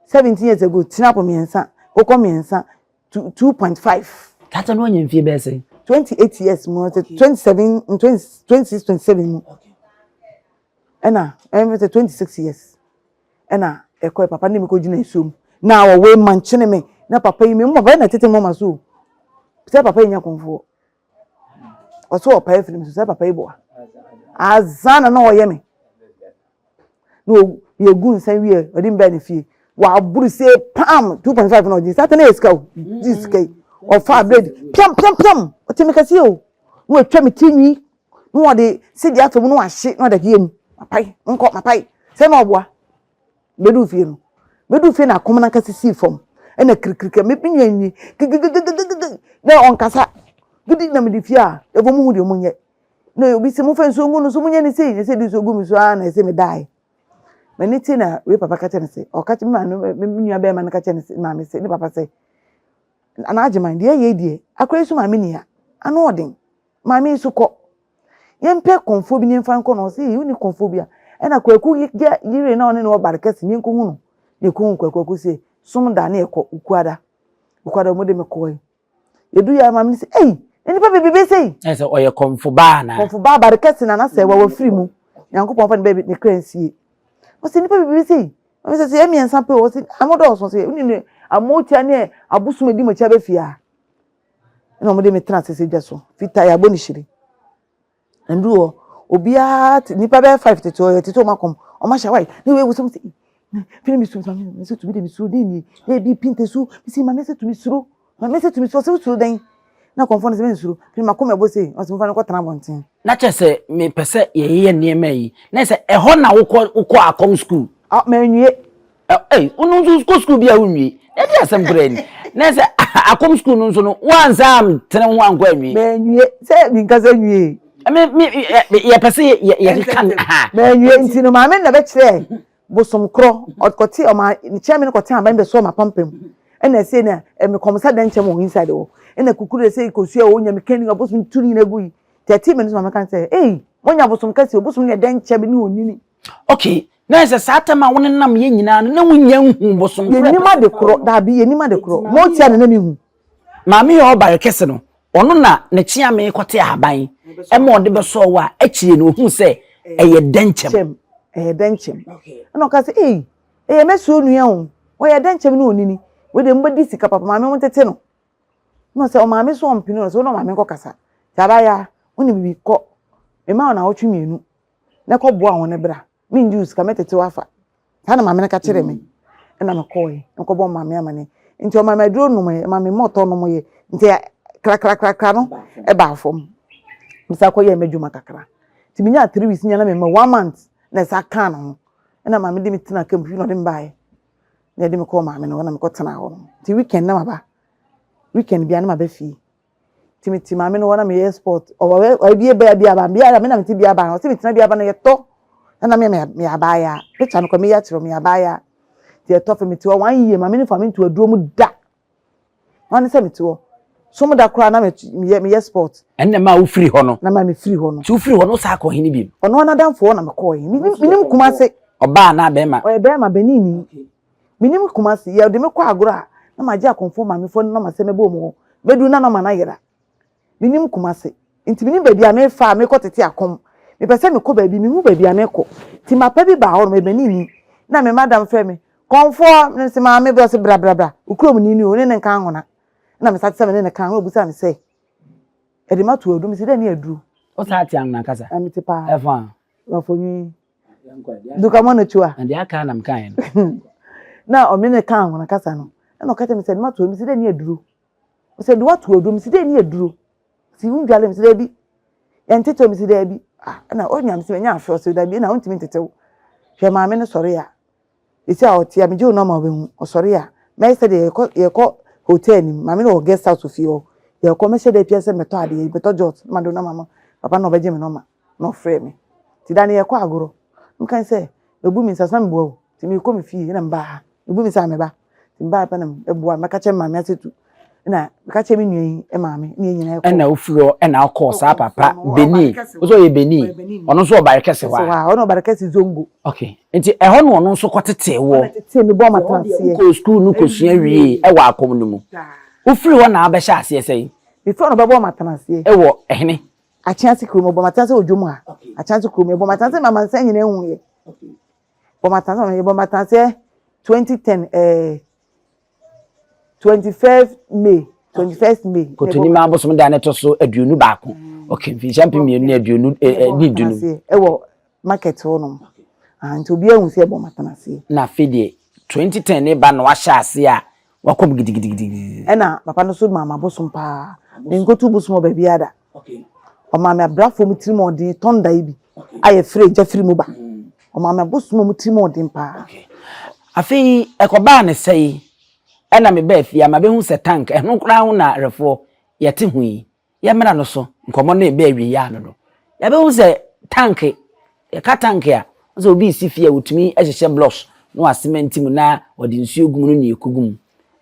17 years ago hyinapo mmiɛnsa, nkokɔ mmiɛnsa, 2.5. Tata no wanya mfie bɛyɛ sɛn? 28 years mu, 27, 26, 27 mu. Ɛna ɛmɛ sɛ 26 years. Ɛna ɛkɔɛ papa ne me kɔgyina nsuo mu na ɔwɔ ma nkyene me na papa yi me mu papa na tete mɔma so sɛ papa yi nyɛ kɔnfoɔ ɔsɛ ɔpa afiri me so sɛ papa yi boa azan na na ɔyɛ me na yɛgu nsa wie ɔde me baa ne fie waboro se pam 2.5 na ɔgye sata na yɛ sika o gye sika yi ɔfa bread piam piam piam ɔte me kɛseɛ o na watwa me ti nwi na wɔde sidi afa mu na wahye na ɔde agye mu mapae nkɔ mapae sɛ na ɔboa bɛdu fie no bɛdu fie na akɔm no ankasa sii fam ɛna kirikirikiri me nwa nwi gigigigigigi na ɔnkasa gidi na mede fie a ɛfɔ mu hu deɛ ɔmo nyɛ na obi sɛ mofa nsuo ngu no so monyɛ ne sei na sɛ de nsuo gu me so ara na ɛsɛ medae. M'ani te na wei papa ka kyerɛ no sɛ, ɔka kyerɛ me maame, me nua bɛrima no ka kyerɛ no sɛ, maame sɛ, ne papa sɛ, Nana Agyeman, deɛ ɛyɛ yi deɛ, akora yi so maame nia, ano ɔden, maame yi so kɔ. Yɛmpɛ kɔmfoɔ bi ne yɛmfa nkɔ no, ɔse, wonni kɔmfoɔ bi a, ɛna Kwaku yere na ɔne no wɔ bare kɛse, ne yɛnkɔhu no. Ne yɛkɔhu Kwaku, Kwaku se, som da ne yɛkɔ, Ukuada. Ukuada wɔde me kɔe. Yɛdu yɛ maame no sɛ, ei, na nipa bebrebe sei. Ɛsɛ sɛ ɔyɛ kɔmfo baa anaa? Kɔmfo baa bare kɛse na na sɛ wɔwɔ firi mu. Nyankopɔn fa ne baabi ne kra nsie. Ɔsɛ nipa bebrebe sei. Maame sɛ sɛ yɛ mmiɛnsa pɛ o, ɔsɛ amo dɔɔso sɛ wonni ne amotia ne abosom edi mo akyi abɛfie a. Ɛna wɔde me tena asese dwa so. Fitaa yɛabɔ ne hyire. Nduru hɔ, obiara te nipa bɛyɛ five tete hɔ, yɛtete wɔn akɔm, wɔn ahyɛ white, ne wei wosɛm sɛ, fini mi suro, maame mi sɛ tumi de mi suro, den nie, na ebi pinte su, mi si maame sɛ tumi suro, maame sɛ tumi suro, ɔsɛ suro dɛn, na kɔnfɔ no sɛ mi nsuro, fini ma kɔn ɛbɔ sei, ɔsɛ mo fa no kɔ tena abɔnten. Na kyerɛ sɛ mepɛ sɛ yɛyɛ nneɛma yi, na sɛ ɛhɔ na wokɔ wokɔ akɔm school. Ah, manwie. Ɛy, wo nso kɔ sukuu bi a wonwie. Na ɛde asɛm koraa ni. Na sɛ akɔm sukuu no nso no, woansa antene ho ankɔ anwie. Manwie, sɛ menkasa nwie. Me, me, yɛpɛ sɛ yɛkeka ha. Manwie nti no, maame na bɛkyerɛ bosom korɔ. Ɔkɔte, ɔma, kyerɛ me no kɔte aban bɛsɔ m'apampam. Ɛna ɛsɛ na mekɔm sa dɛnkyɛm wɔ inside hɔ. Ɛna kukuru ɛsɛ kosua wɔ nyame kɛni abosom tu ne nyina gu yi. Tɛte me no so maame ka sɛ, ei, monya bosom kɛse, obosom ne dɛnkyɛm ne onini. Okay, na sɛ saa tam a wonenam yɛ nyinaa no, na wonnya nhu bosom korɔ. Yɛnim ade korɔ, daabi, yɛnim ade korɔ. Motia na na mehu. Maame yɛ ɔbare kɛse no, ɔno na ne kyeame kɔte ahaban ma ɔde bɛsɔɔ wo a, akyire no ohuu sɛ ɛyɛ dɛnkyɛm. Kyɛm, ɛyɛ dɛnkyɛm. Ɛna ɔka sɛ, ei, ɛyɛ mɛsuo nua o, ɔyɛ dɛnkyɛm ne onini, wei deɛ mobɛdi sika papa, maame montete no. Ɛna ɔsɛ ɔmaame so ɔmpene o, ɔsɛ wo ne ɔmaame nkɔkasa. Nti abaayewa, wo ne bibi kɔ, mema wo naawɔtwe mmienu, na kɔ boa wɔn bra mengye wo sika mɛtete wo afa saa na maame no ka kyerɛ me ɛna mekɔɔe mekɔbɔ maame amane nti ɔma me aduro nomyɛ ɛma me mɔtɔ nomyɛ nti krakrakrakra no ɛbaa fam mesa kɔyɛɛ m'adwuma kakra nti menyaa 3 weeks nya na mema one month na ɛsa kaa no ho ɛna maame de me tena kam fi na ɔde me baeɛ na ɛde me kɔɔ maame no hɔ na mekɔtena hɔ no nti weekend na maba weekend bia na maba fie Nti mete maame no hɔ na meyɛ sport. Ɔwɔ ɔbie bɛyɛ bi aba bia me na mete bi aba. Ɔse metena bi aba no yɛtɔ. Na me me abaayaa. Picture no kɔ meyɛ akyerɛ me abaayaa. Nti yɛtɔ fɛ mete hɔ one year maame no fa me nto aduro mu da. Wɔn sɛ mete hɔ. Som da koraa na meyɛ meyɛ sport. Ɛnna ma wofiri hɔ no. Na ma mefiri hɔ no. Nti wofiri hɔ no wosan kɔ hene bi. Ɔno ara n'adamfo hɔ na mekɔɔ yi. Menim Kumase. Ɔbaa anaa bɛrima? Ɔyɛ bɛrima Benini. Menim Kumasi, yɛde me kɔ agorɔ a, na magye akɔmfoɔ maamefoɔ no nɔma sɛ mɛbɔ wɔn hɔ. Mɛduru na nɔma no ayera. Menim Kumasi, nti menim baabi a mefa a mekɔ tete akɔm. Mepɛ sɛ mekɔ baabi, menhu baabi a mekɔ. Nti mapa bi baa hɔ nom, ɛbɛnii ni. Na me madam frɛ me, Kɔmfoɔ, mese maame bi, ɔse bra bra bra, wo kurom ni ni o, wo ne no nka ahona. Ɛna me starte sɛ me ne no ka, na ɔbusaa me sɛ, ɛde mato aduro, mese dɛn ne aduro? Wo saa te ahona kasa? Mete paa. Ɛfa a? Mafonyui. Duka mo no tua. Na deɛ aka na mekaeɛ no. Na ɔme ne kaa wɔn kasa no. Ɛna ɔka kyerɛ me sɛ, mato mi si dɛ ne aduro. Ɔsɛ de wato aduro mi si dɛ ne aduro. Si wondwale mi si dɛ bi. Yɛntetew mi si dɛ bi. Ah, ɛna ɔnya mi si menya ahwɛ ɔsɛ dɛ bi na wontumi ntetew. Hwɛ maame no sɔre a. Esi a ɔte a megye wo nɔma ɔbɛhu. Ɔsɔre a mɛyɛ sɛ deɛ yɛkɔ yɛkɔ hotel nim. Maame no wɔ guest house ofie hɔ. Yɛkɔ mɛhyɛ dɛ pia sɛ mɛtɔ adeɛ mɛtɔ jot na made wo nɔma ma papa na ɔbɛgye me nɔma. Na ɔfrɛɛ me. Nti da no yɛkɔ agorɔ. Meka ne sɛ, mabu me nsa so na meboa o. Nti merekɔ me fie na mebaa ha. Mebu me nsa a meba. Nti mebaa pɛ na meboa. Mɛka kyerɛ me maame asetu. Ɛna meka kyerɛ me nua yi maame ne yɛn nyinaa yɛkɔɔ. Ɛna wofiri hɔ ɛna wokɔɔ saa papa Benin. Wo sɛ ɔyɛ Benin. Ɔno nso ɔbare kɛse hɔ a. Ɔno ɔbare kɛse Zongo. Okay. Nti ɛhɔ na ɔno nso kɔtetee woɔ. Ɔna tetee me bɔɔ m'atenaseɛ. Wokɔɔ sukuu no kɔsua wiee ɛwɔ akɔm no mu. Wofiri hɔ na wabɛhyɛ aseɛ sɛn? Mefiri hɔ na ɔbɛbɔɔ m'atenaseɛ. Ɛwɔ ɛhene? Akyease kurom, ɔbɔ m'atenase wɔ dwom ha. Akyease kurom, yɛbɔ m'atenase ma amansan nyinaa hu yɛ. Bɔ m'atenase ma yɛbɔ m'atenase 2010 ɛɛ 21 May 21 May. Kotoni abosom da ne to so 21. Okay, mfinhyia 2020 ne du no. Ɛwɔ market hɔ nom. Ah, nti obi ahu sɛ yɛbɔ m'atenase. Na afei deɛ 2010 ne ba na wahyɛ ase a wakɔ mu gidigidigidi. Ɛna papa no so maa m'abosom paa. Menkotu bosom wɔ baabi ada. Ɔmaa me abrafoɔ mu tirim ɔden tɔnda yi bi a yɛfrɛ gya firi mu ba. Ɔmaa me abosom mu tirim ɔden paa. Afei ɛkɔbaa ne sɛe ɛna mebaa fie a mabɛhu sɛ tank ɛho koraa ho na ahwɛfoɔ yɛte ho yi yɛmmra no so nkɔmmɔ no ɛbɛ awie yɛ ano no yɛbɛhu sɛ tank yɛka tank a. Sɛ obi resi fie a, wɔtumi hyehyɛ blocks na wɔasemɛnte mu na wɔde nsuo gu mu no nea ɛkɔgu mu.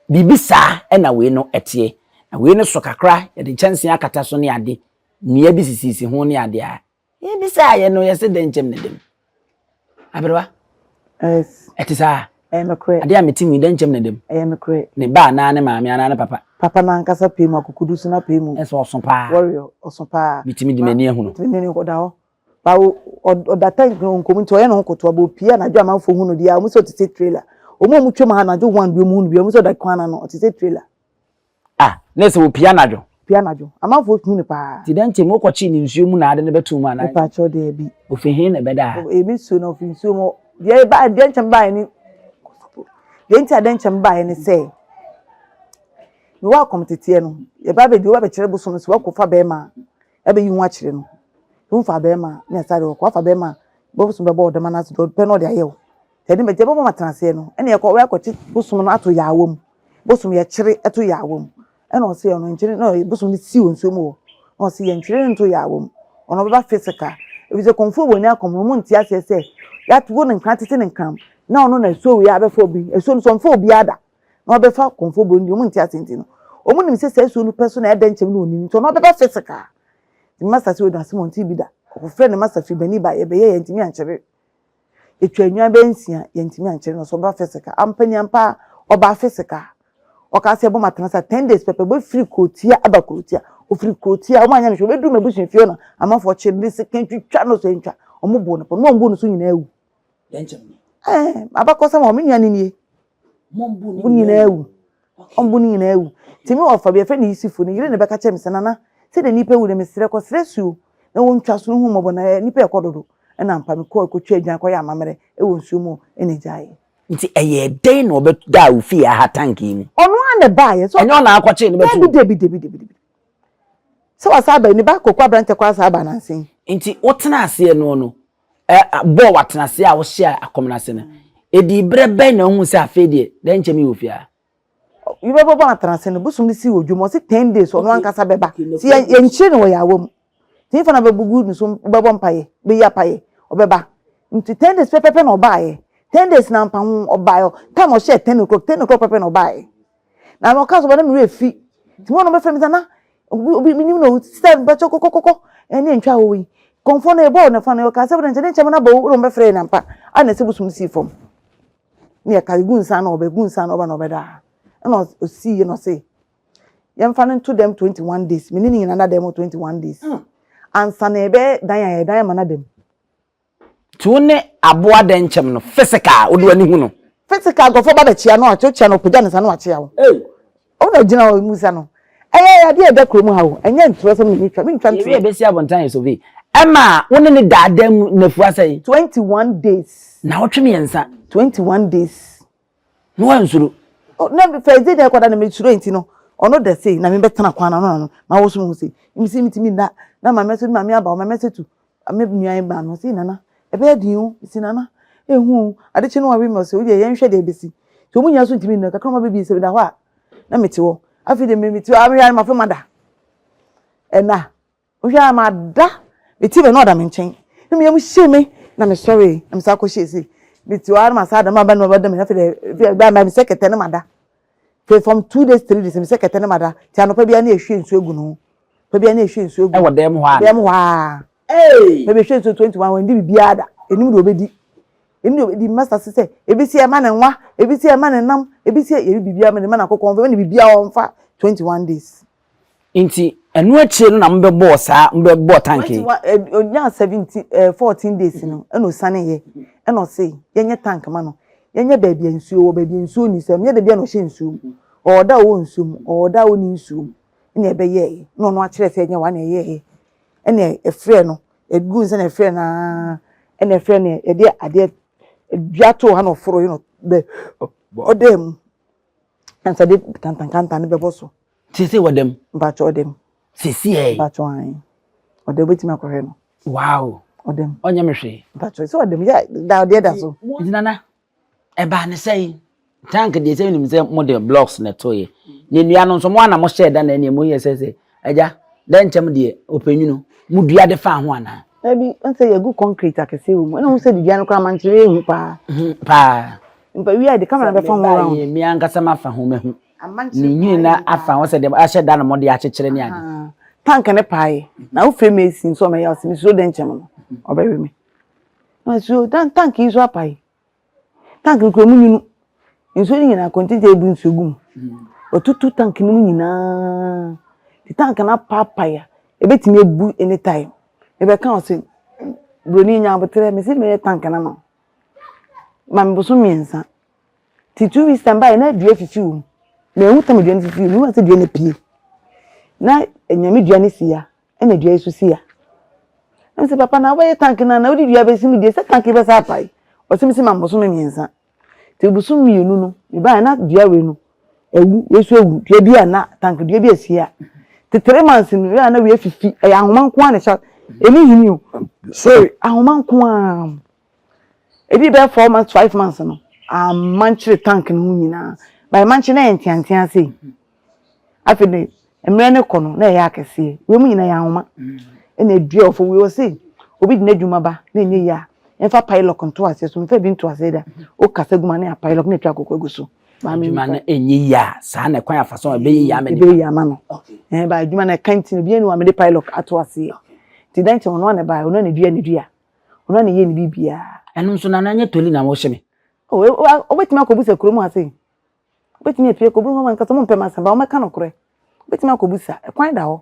Biribi saa na wei no teɛ. Na wei no so kakra, yɛde nkyɛnsee akata so ne ade, nnua bi sisisisi ho ne ade a. Yɛbisaa yɛ no, yɛse dɛn nkyɛm na ɛda mu? Aberewa. Yes. Ɛte saa? Ɛyɛ nokorɛ. Adeɛ a mete mu yi, dɛn nkyɛm na ɛda mu? Ɛyɛ nokorɛ. Ne ba anaa ne maame anaa ne papa? Papa no ankasa pɛɛ mu, akokodu so no apɛɛ mu. Ɛsɛ ɔso paa. Warrior, ɔso paa. Metumi de m'ani ahunu. Metumi de n'ani ɔda hɔ. Ba ɔda tank no nkɔm nti ɔyɛ ne ho kotoa, ba opie anadwo amanfoɔ hu no deɛ a, wɔn sɛ ɔte sɛ trailer. Wɔn a wɔtwam ha anadwo one bi wɔn hu no bi, wɔn sɛ ɔda kwan ano, ɔte sɛ trailer. Ah, na sɛ opie anadwo? Opie anadwo. Amanfoɔ hu no paa. Nti dɛn nti mokɔkyee no nsuo mu na ade no bɛtoo mu anaa? Mepakyɛw daabi. Ofi he na ɛbɛdaa ha? Ɛyɛ me nsuo na ofi nsuo mu. Deɛ ɛba deɛ nkyɛn baeɛ ne deɛ nti a dɛnkyɛm baeɛ ne sɛ mewɔ akɔmteteɛ no yɛba abɛdi woba bɛkyerɛ bosom no sɛ woakɔfa bɛrima a ɛbɛyi ho akyerɛ no womfa bɛrima a ne asa de wɔkɔ wafa bɛrima a bosom bɛbɔ wo dɛm anaasɛ deɛ ɔpɛ no ɔde ayɛ wo ɛde mɛgye bɛbɔ ma tena aseɛ no ɛne yɛkɔ wɔakɔkye bosom no ato yaawa mu bosom yɛkyere ɛto yaawa mu Ɛna ɔse ɔno nkyene na bosom no si wɔ nsuo mu hɔ na ɔse yɛntwere no nto yaawa mu ɔno ɔbɛba physical efisɛ kɔmfoɔ wɔ ni akɔm no ɔmo nte aseɛ sɛ yɛato no nkran tete no nkran na ɔno na asuo wei abɛfa obi asuo no so ɔmfa obiara da na ɔbɛfa kɔmfoɔ bɔ no deɛ ɔmo nte aseɛ nti no ɔmo nim sɛ saa asuo no pɛ so na ɛdɛ nkyɛm na ɔnim nti ɔno ɔbɛba physical nti masa sɛ ɔdu asɛm ɔnte bi da ɔkɔfrɛ ne masa firi bani ba yɛbɛyɛ yɛntumi ankyere Yɛtwaa nnwan bɛyɛ nsia, yɛantumi ankyere no, so ɔbɛba physical. Ampa ni ampa ara, ɔbaa physical. Ɔkaa sɛ yɛbɔ matena sa ten days pɛpɛ, ɔbɛfiri kurotia aba kurotia. Ɔfiri kurotia, wɔn anyɛ no hwee, ɔbɛduru m'abusua fie hɔ na amanfoɔ kyere no de sekan twitwa no sɛ ntwa. Wɔn boo no pɔ, na wɔn boo no so nyinaa awu. Ɛɛ, abakɔsɛm wɔ me nua no nie. Wɔn bo nyinaa awu. Wɔn bo no nyinaa awu. Nti me wɔfa bi yɛfrɛ no Yusufu, ne yere na ɛbɛka kyerɛ me sɛ, Nana, sɛdeɛ nnipa awu no, mesrɛ kɔsrɛ suo na wɔntwa so no hu mmɔbɔ na nnipa ɛkɔ dodo. Ɛna ampa mekɔɔ kɔtwaa adwan kɔyɛɛ amammerɛ wɔ nsuo mu ɛna ɛgyaeɛ. Nti ɛyɛɛ dɛn na ɔbɛdaa wo fie ha tank yi mu? Ɔno ara na ɛbaeɛ. Ɛnyɛ ɔno na akɔkyee no bɛtoo mu? Dabi, dabi, dabi, dabi. Sɛ wasan aba yi, ne ba Kwaku aberantɛ koraa san aba nansa yi. Nti wotenaa aseɛ no no, bɔɔ w'atenaseɛ a wohyɛɛ akɔm no ase no, ɛdii berɛ bɛn na wohuu sɛ afei deɛ dɛnkyɛm yi wɔ fie ha? Yɛbɛbɔ atenase no, bosom no sii wɔ dwom, ɔse ten days ɔno ankasa bɛba. Nti yɛnkyere no wɔ yaawa mu. Nti hefa na bɛbugu ne so bɛbɔ mpaeɛ, bɛyi apaeɛ, ɔbɛba. Nti ten days pɛpɛpɛ na ɔbaeɛ. Ten days na ampa ho ɔbaeɛ, time ɔhyɛɛ 10 o'clock, 10 o'clock pɛpɛ na ɔbaeɛ. Na ɔka sɛ ɔba na me werɛ fi. Nti wɔn na ɔbɛfrɛ me sɛ na obi obi menim no sɛ mpakyɛ kɔkɔkɔkɔ ɛne ntwa wɔ yi. Kɔmfoɔ no yɛbɔɔ ne fa no ɔka sɛ nkyɛn ne nkyɛn no abɔ wo na ɔbɛfrɛ yɛn ampa. A na ɛsɛ bosom no sii fam. Ne yɛka gu nsa na ɔbɛ gu nsa na ɔba na ɔbɛda. Ɛna ɔsii yɛ na ɔse yɛmfa no nto dɛm 21 days. Me ne ne nyinaa na dɛm 21 days. Ansa na yɛbɛyɛ dan a yɛdan ama no adam. Nti wo ne aboa dɛnkyɛm no physical wode w'ani hu no? Physical nkurɔfoɔ ba bɛkyea no ɔkyea no ɔpagya ne nsa na wakyea wo. Wo na gyina hɔ musa no. Ɛyɛ adeɛ a ɛda kurom ha o, ɛnyɛ ntorɔ sɛm na metwa, mentwa ntorɔ. Yɛwie a ɛbɛsi abɔnten ayɛ survey. Ɛma wo ne no daa dan mu nnafua sɛn? 21 days. Nnawɔtwe mmiɛnsa. 21 days. Na wansuro? Na first day na ɛkɔda na mesuro nti no, ɔno da sei na mebɛtena kwan no ano na mawoso me ho sei. Mesi metumi nna na maame nso maame aba hɔ, maame nso tu me nua yi baa no ɔse nana ɛbɛyɛ den o, mesi nana ehu o, ade kye no wawe me ɔse wodeɛ yɛnhwɛ deɛ ɛbɛsi. Nti wɔn nyinaa so ntumi nna kakra ma bɛbi sɛ meda hɔ a na mete hɔ. Afei deɛ mete hɔ a mehwɛ a mafe mada. Ɛna wohwɛ a mada, mete bɛ na ɔda me nkyɛn. Na me yam hye me na mesɔre na mesan kɔhyɛ sei. Mete hɔ a na masan ada na maba na maba da me afei deɛ afei mesɛ kɛtɛ na mada. Afei from 2 days 3 days mesɛ kɛtɛ na mada. Nti anɔpa biara na yɛhwie nsuo agu ne ho. Pɛ biara na yɛhwie nsuo agu. Ɛwɔ dɛm hɔ a. Dɛm hɔ a. Pɛ bi hwɛ nsuo 21 wɔn di biribiara da. Enim deɛ ɔbɛdi. Enim deɛ ɔbɛdi masa se sɛ ebi si ɛma ne nwa, ebi si ɛma ne nam, ebi si yɛbi biribiara ma ne ma na akokɔ ɔnfa, ɛma ne biribiara ɔnfa 21 days. Nti ɛno akyire no na mobɛbɔɔ saa mobɛbɔɔ tank yi. 21 ɔnyaa 17 14 days no ɛna ɔsane yɛ ɛna ɔse yɛnyɛ tank ma no yɛnyɛ baabi a nsuo wɔ baabi a nsuo ni sɛ nyɛ da bi a na ɔhyɛ nsuo mu ɔwɔ da a ɔwɔ nsuo mu ɔwɔ da a ɔnni nsuo mu ɛna ɛbɛyɛɛ na ɔno akyerɛ sɛ ɛnyɛ wa na ɛyɛɛ ɛna ɛfrɛ no ɛgu nsa na ɛfrɛ no aa ɛna ɛfrɛ no yɛde adeɛ dua too ha na ɔforo yi na ɔbɛ ɔdaa mu ansa de kantankantan no bɛbɔ so. Sese wɔ dɛm. Mpakyɛ ɔdɛm. Sese ɛ. Mpakyɛ ɔhan ɔdɛm obetumi akɔhwɛ no. Wow. Ɔdɛm. Ɔnyɛ me hwee. Mpakyɛ sɛ ɔdɛm yɛ da ɔdeɛ da so. Nti nana ɛbaa ne sɛn tank deɛ sɛ menim sɛ mode blocks na ɛtoeɛ na nnua no nso mo ana mohyɛɛ da na ɛneɛ moyɛ sɛ sɛ agya dɛ nkyɛm deɛ ɔpɛ nwunu modua de faa ho anaa? Dabi, wohu sɛ yɛagu concrete akɛseɛ wɔ mu. Ɛna wohu sɛ dua no koraa mankyerɛ yɛ hu paa. Paa. Mpa wie a de camera bɛfa ho round. Sɛ me ankasa mafa ho mahu. Ne nwini na afa ho sɛ deɛ ahyɛ da na mɔde akyekyere ne ade. Tank ne pae. Na wofrɛ me esi nso ɔmɛyɛ ɔsɛ mesuro dɛnkyɛm no. Ɔbɛwe me. Na mesuro dan tank yi nso apae. Tank no kura mu nwunu. Nsuo no nyinaa kɔntenta ebu nsuo gu mu. Watutu tank no mu nyinaa. Nti tank no apaapae a ebetumi abu anytime. Mebɛka ɔse broni nya aboterɛ mese mɛyɛ tank no ama wo. Ma me bosom mmiɛnsa. Nti 2 weeks time baeɛ na dua fifi wɔ mu. Manhu tam dua no fifi wɔ mu. Mehu sɛ dua no apue. Na nyame dua no si ha ɛna dua yi so si ha. Na mese papa na wobɛyɛ tank no a na wode dua bɛsi mu deɛ sɛ tank yi bɛsa apae. Ɔse mese ma me bosome mmiɛnsa. Nti bosom mmienu no mebaeɛ na dua wei no awu, wei nso awu, dua bi a na tank dua bi asi ha. Nti 3 months no wei a na wei afifi, ɛyɛ ahoma nko ara na ɛhyɛ ɛni hini o. Sorry, ahoma nko ara. Ebi bɛyɛ 4 months, 5 months no, amankyere tank no ho nyinaa. By mankyere na ɛyɛ nteantea sei. Afei de mmerɛ no kɔ no na ɛyɛ akɛseɛ. Wei mu nyinaa yɛ ahoma. Ɛna edua wɔ fam. Wei ɔse obi de n'adwuma ba na ɛnyɛ yie a, ɛmfa padlock nto aseɛ so. Mfa bi nto aseɛ da. Wokasa gu mu a na yɛ padlock na etwa akokɔ agu so. Adwuma no ɛnyɛ yie a saa na ɛkwan afa so a ɛbɛyɛ yie ama nipa. Ɛbɛyɛ yie ama no. Ɛn ba adwuma no ɛka nti no obiara ni hɔ a mede padlock ato aseɛ. Nti dan kyɛn ɔno ara na ɛbaeɛ, ɔno ara na edua ne dua. Ɔno ara na ɛyɛ ne biribiara. Ɛno nso nana nyɛ toli na wɔhyɛ me. Oh, wobɛtumi akɔbusa kurom ha sei. Wobɛtumi apue kɔ obi hɔ ankasa mompɛ m'asɛm ba wɔmmɛka nokorɛ. Wobɛtumi akɔbusa, ɛkwan da hɔ.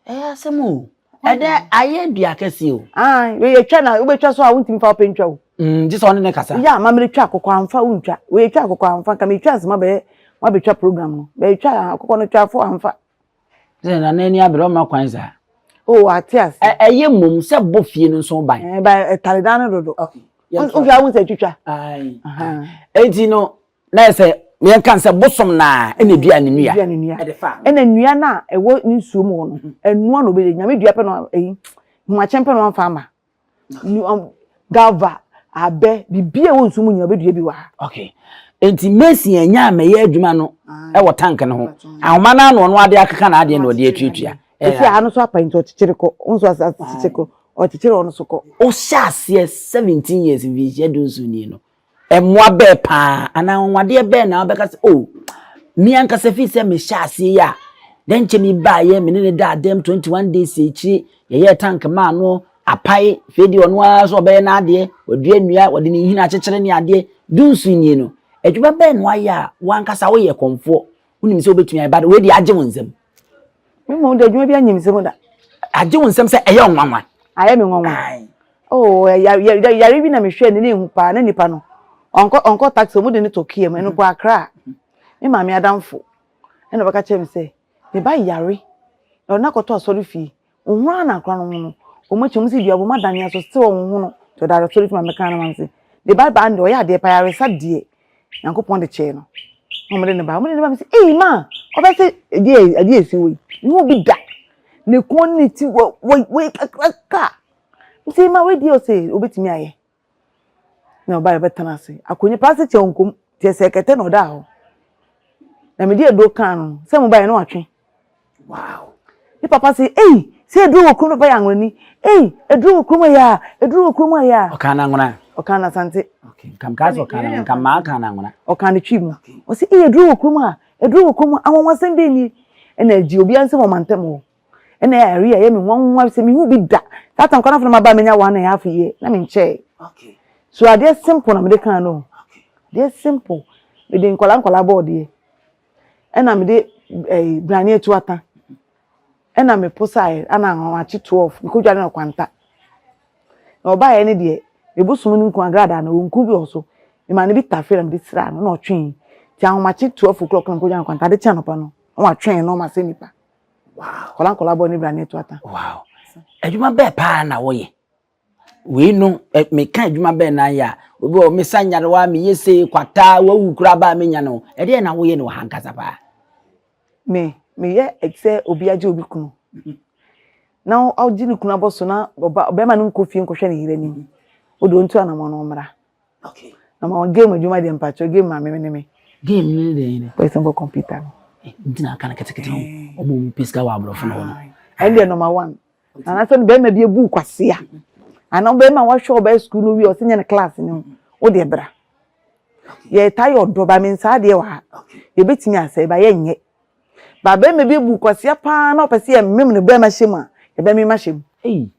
Ɛyɛ asɛm o. Ɛdɛ ayɛ dua kɛseɛ o. Ah, wei yɛtwa na wobɛtwa so a wontumi fa wopɛ ntwa o. Gye sɛ ɔne ne kasa. Yɛ amammerɛ twa akokɔ amfa wontwa. Wei yɛtwa akokɔ amfa nka metwa nsema bɛyɛ wabɛtwa program no. Bɛtwa akokɔ no twa afo amfa. Sɛ nana ani abere ɔma kwan saa. Oh, ate ase. Ɛyɛ mmom sɛ bɔ fie no nso ban. Ɛɛ ba ɛtare dan no dodo. Okay. Wohwɛ a wohu sɛ atwitwa. Ayi. Enti no na yɛ sɛ yɛnka sɛ bosom na ɛna dua ne nua. Dua ne nua. Ɛde fa. Ɛna nnua no a ɛwɔ ne nsuo mu hɔ no, ɛnoa na ɔbɛyɛ. Nyame dua pɛ na ɛyi, humakyɛn pɛ na wamfa ama. Gava, abɛ, biribi a ɛwɔ nsuo mu nyinaa ɔbɛdua bi wɔ ha. Okay. Enti Mason anya amɛyɛ adwuma no ɛwɔ tank no ho. Ahoma no ano ɔno ade akeka na adeɛ na ɔde atuatua. Esi ha no so apa nti ɔkyekyere kɔ. Nso ase akyekyere kɔ. Ɔkyekyere ɔno so kɔ. Ɔhyɛ aseɛ 17 years mfinhyia 17 nie no. Mmoa bɛɛ paa anaa anwanwadeɛ bɛɛ na wobɛka sɛ oh me ankasa fii sɛ mehyɛ aseɛ yi a dɛn nkyɛ me baeɛ me ne ne daa dɛm 21 days akyire yɛyɛɛ tank maa no apae fei deɛ ɔno ara sɛ ɔbɛyɛ n'adeɛ wadua nnua wɔde ne nhini akyekyere ne adeɛ dunson nie no adwuma bɛɛ na wayɛ a wankasa woyɛ kɔmfoɔ wonim sɛ wobɛtumi ayɛ but wei deɛ agye wo nsam. Me mmom de adwuma bi anyɛ me nsam da. Agye wo nsam sɛ ɛyɛ nwanwa. Ayɛ me nwanwa. Oh, yare bi na mehwɛ ne ne ehu paa na nipa no ɔnkɔ ɔnkɔ taxi ɔmo de ne to kia mu ɛno po Accra. Me maame adamfo ɛna ɔbɛka kyerɛ me sɛ me ba yare na ɔde no akɔtɔ asɔre fie. Ohun ara na akora no ho no wɔn akyi wɔn si dua bɔ mu adane aso still wɔn ho no nti ɔda asɔre fie ma mɛka no ma me sɛ ne ba baa no deɛ ɔyɛ adeɛ pa yaresa deɛ Nyankopɔn de kyɛɛ no. Na wɔde ne ba, wɔde ne ba me sɛ, "Ei ma, ɔbɛsɛ ɛdeɛ ɛdeɛ esi wɔ yi. Mehu bi da. Ne kɔn ne ti wɔ wɔ wɔ kakraka. Nti ma wei deɛ ɔsɛ obetumi ayɛ. Na ɔbaa yɛbɛtena ase. Akonnwa plastic chair nkom. Nti ɛsɛ kɛtɛ na ɔda hɔ. Na mede aduro kaa no sɛ mo baeɛ na watwe. Wow. Ne papa sɛ, "Ei, sɛ aduro wɔ kurom papa yɛ anwonani. Ei, aduro wɔ kurom ayɛ a, aduro wɔ kurom ayɛ a." Ɔkaa no anwona. Ɔkaa no Asante. Okay. Nka mkaa sɛ ɔkaa no nka maa kaa no anwona. Ɔkaa no Twi mu. Ɔsɛ, "Ei, aduro wɔ kurom a, aduro wɔ kurom a, anwanwasɛm bɛn nie?" Ɛna agye obiara nsam wɔ mantam hɔ. Ɛna ɛyɛ ayare a ɛyɛ me nwanwa sɛ mehu bi da. Saa tam kwan afei na maba a manya 1½ year na menkyɛe. Okay. So adeɛ simple na mede kaa no. Okay. Adeɛ simple. Mede nkwadaa nkwadaa bɔɔdeɛ. Ɛna mede ɛyi brane atu ata. Ɛna meposaeɛ ɛna ahomakye 12 mekɔdware no kwanta. Na ɔbaeɛ no deɛ me bosom no nku agradaa no ɔnku bi wɔ so. Mema no bi tafere na mede sraa no na ɔtwee. Nti ahomakye 12 o'clock na mekɔdware no kwanta. Ade kye anɔpa no na watwɛn na ɔma sɛ nipa. Wow. Nkwadaa nkwadaa bɔ ne brane atu ata. Wow. Adwuma bɛɛ paa na wɔyɛ. Wei no meka adwuma bɛɛ na ayɛ a obi wɔ mesa nyarewa meyɛ sei kwataa wawu koraa baa menya no ɛdeɛ na woyɛ no wɔ ha nkasa paa. Me meyɛ sɛ obi agye obi kunu na ɔgye ne kunu abɔ so na ɔba ɔbɛrima no nkɔ fie nkɔhwɛ ne yere anim wode ɔntu anamɔ no ɔmmra. Okay. Na ma game adwuma deɛ mpakyɛ game maame me ne me. Game ne deɛ ne. Bɔyɛ sɛ nkɔ computer no. Nti na aka no ketekete no ɔmo mu pɛ sika wɔ aborɔfo no hɔ no. Ɛno deɛ number one. Anaasɛ no bɛrima bi ebu kwasea. Anaa bɛrima a wahwɛ ɔbɛyɛ sukuu no wie ɔsɛ nyɛ ne class no ho. Wo deɛ bra. Yɛtaa yɛ ɔdɔ ba me nsaa deɛ wɔ ha. Yɛbɛtumi asɛe ba yɛnyɛ. Ba bɛrima bi ebu kwasea paa na ɔpɛ sɛ yɛmem no bɛrima hyɛ mu a, yɛbɛmem ahyɛ mu. Ei,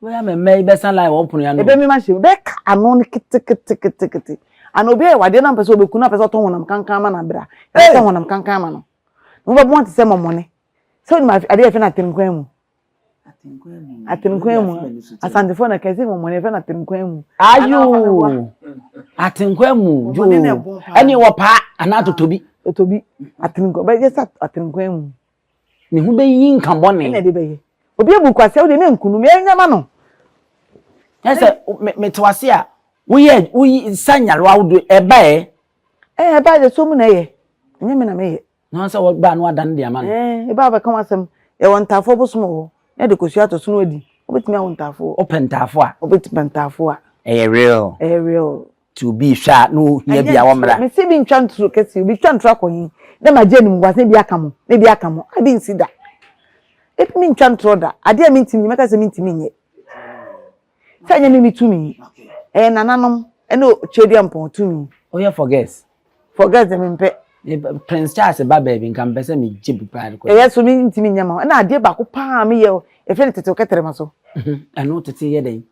wei ama mmaa yi bɛsa line wɔ pono ano. Yɛbɛmem ahyɛ mu. Bɛka ano no keteketekete. Ana obi ayɛ wadeɛ na ɔpɛ sɛ ɔbɛku na ɔpɛ sɛ ɔtɔ honam kankan ma no abra. Yɛbɛtɔ honam kankan ama no. Na wobɛbɔn te sɛ mɔmɔne. Sɛ wonim adeɛ a yɛfrɛ no atenkwan mu. Atenkwan mu. Asantefoɔ na kɛse mɔmɔne yɛfrɛ no atenkwan mu. Ayoo. Atenkwan mu. Joo. Ɛne wɔ paa anaa totobi. Totobi. Atenkwan bɛyɛ sɛ atenkwan mu. Ne ho bɛyi nka bɔne. Ɛna ɛde bɛyɛ. Obi abu kwasea wode ne nkunu me ɛnyɛ no. Ɛsɛ mete wase a woyɛ woyi sa nyarewa ahodoɔ ɛba ɛ. Ɛɛ ɛba de so mu na ɛyɛ. Ɛnyɛ me na meyɛ. Na sɛ wɔba no adane de ama no. Ɛɛ ɛba abɛka ho asɛm. Yɛwɔ ntaafoɔ bosom wɔ hɔ. Na yɛde kosua ato so na wadi. Wobɛtumi awo ntaafoɔ. Wopɛ ntaafoɔ a. Wobɛtumi ntaafoɔ a. Ɛyɛ real. Ɛyɛ real. Nti obi hwɛ a na ohia bi a wɔmmra. Mese bi ntwa ntoro kɛse obi twa ntoro akɔ he na magye animguase na bi aka mo na bi aka mo ebi nsi da. Ebi mentwa ntoro da. Adeɛ a mentumi nyɛ mɛka sɛ mentumi nyɛ. Sɛ ɛnyɛ me me tumi. Ɛyɛ nananom ɛne Tweduampɔn tumi. Woyɛ for girls? For girls deɛ mempɛ. Prince Charles ba baabi nka mpɛ sɛ megye bi paa de kɔ. Ɛyɛ so mentumi nyɛ ma wo. Ɛna adeɛ baako paa meyɛ yɛfrɛ no tetew kɛtrɛma so. Ɛno tete yɛ dɛn?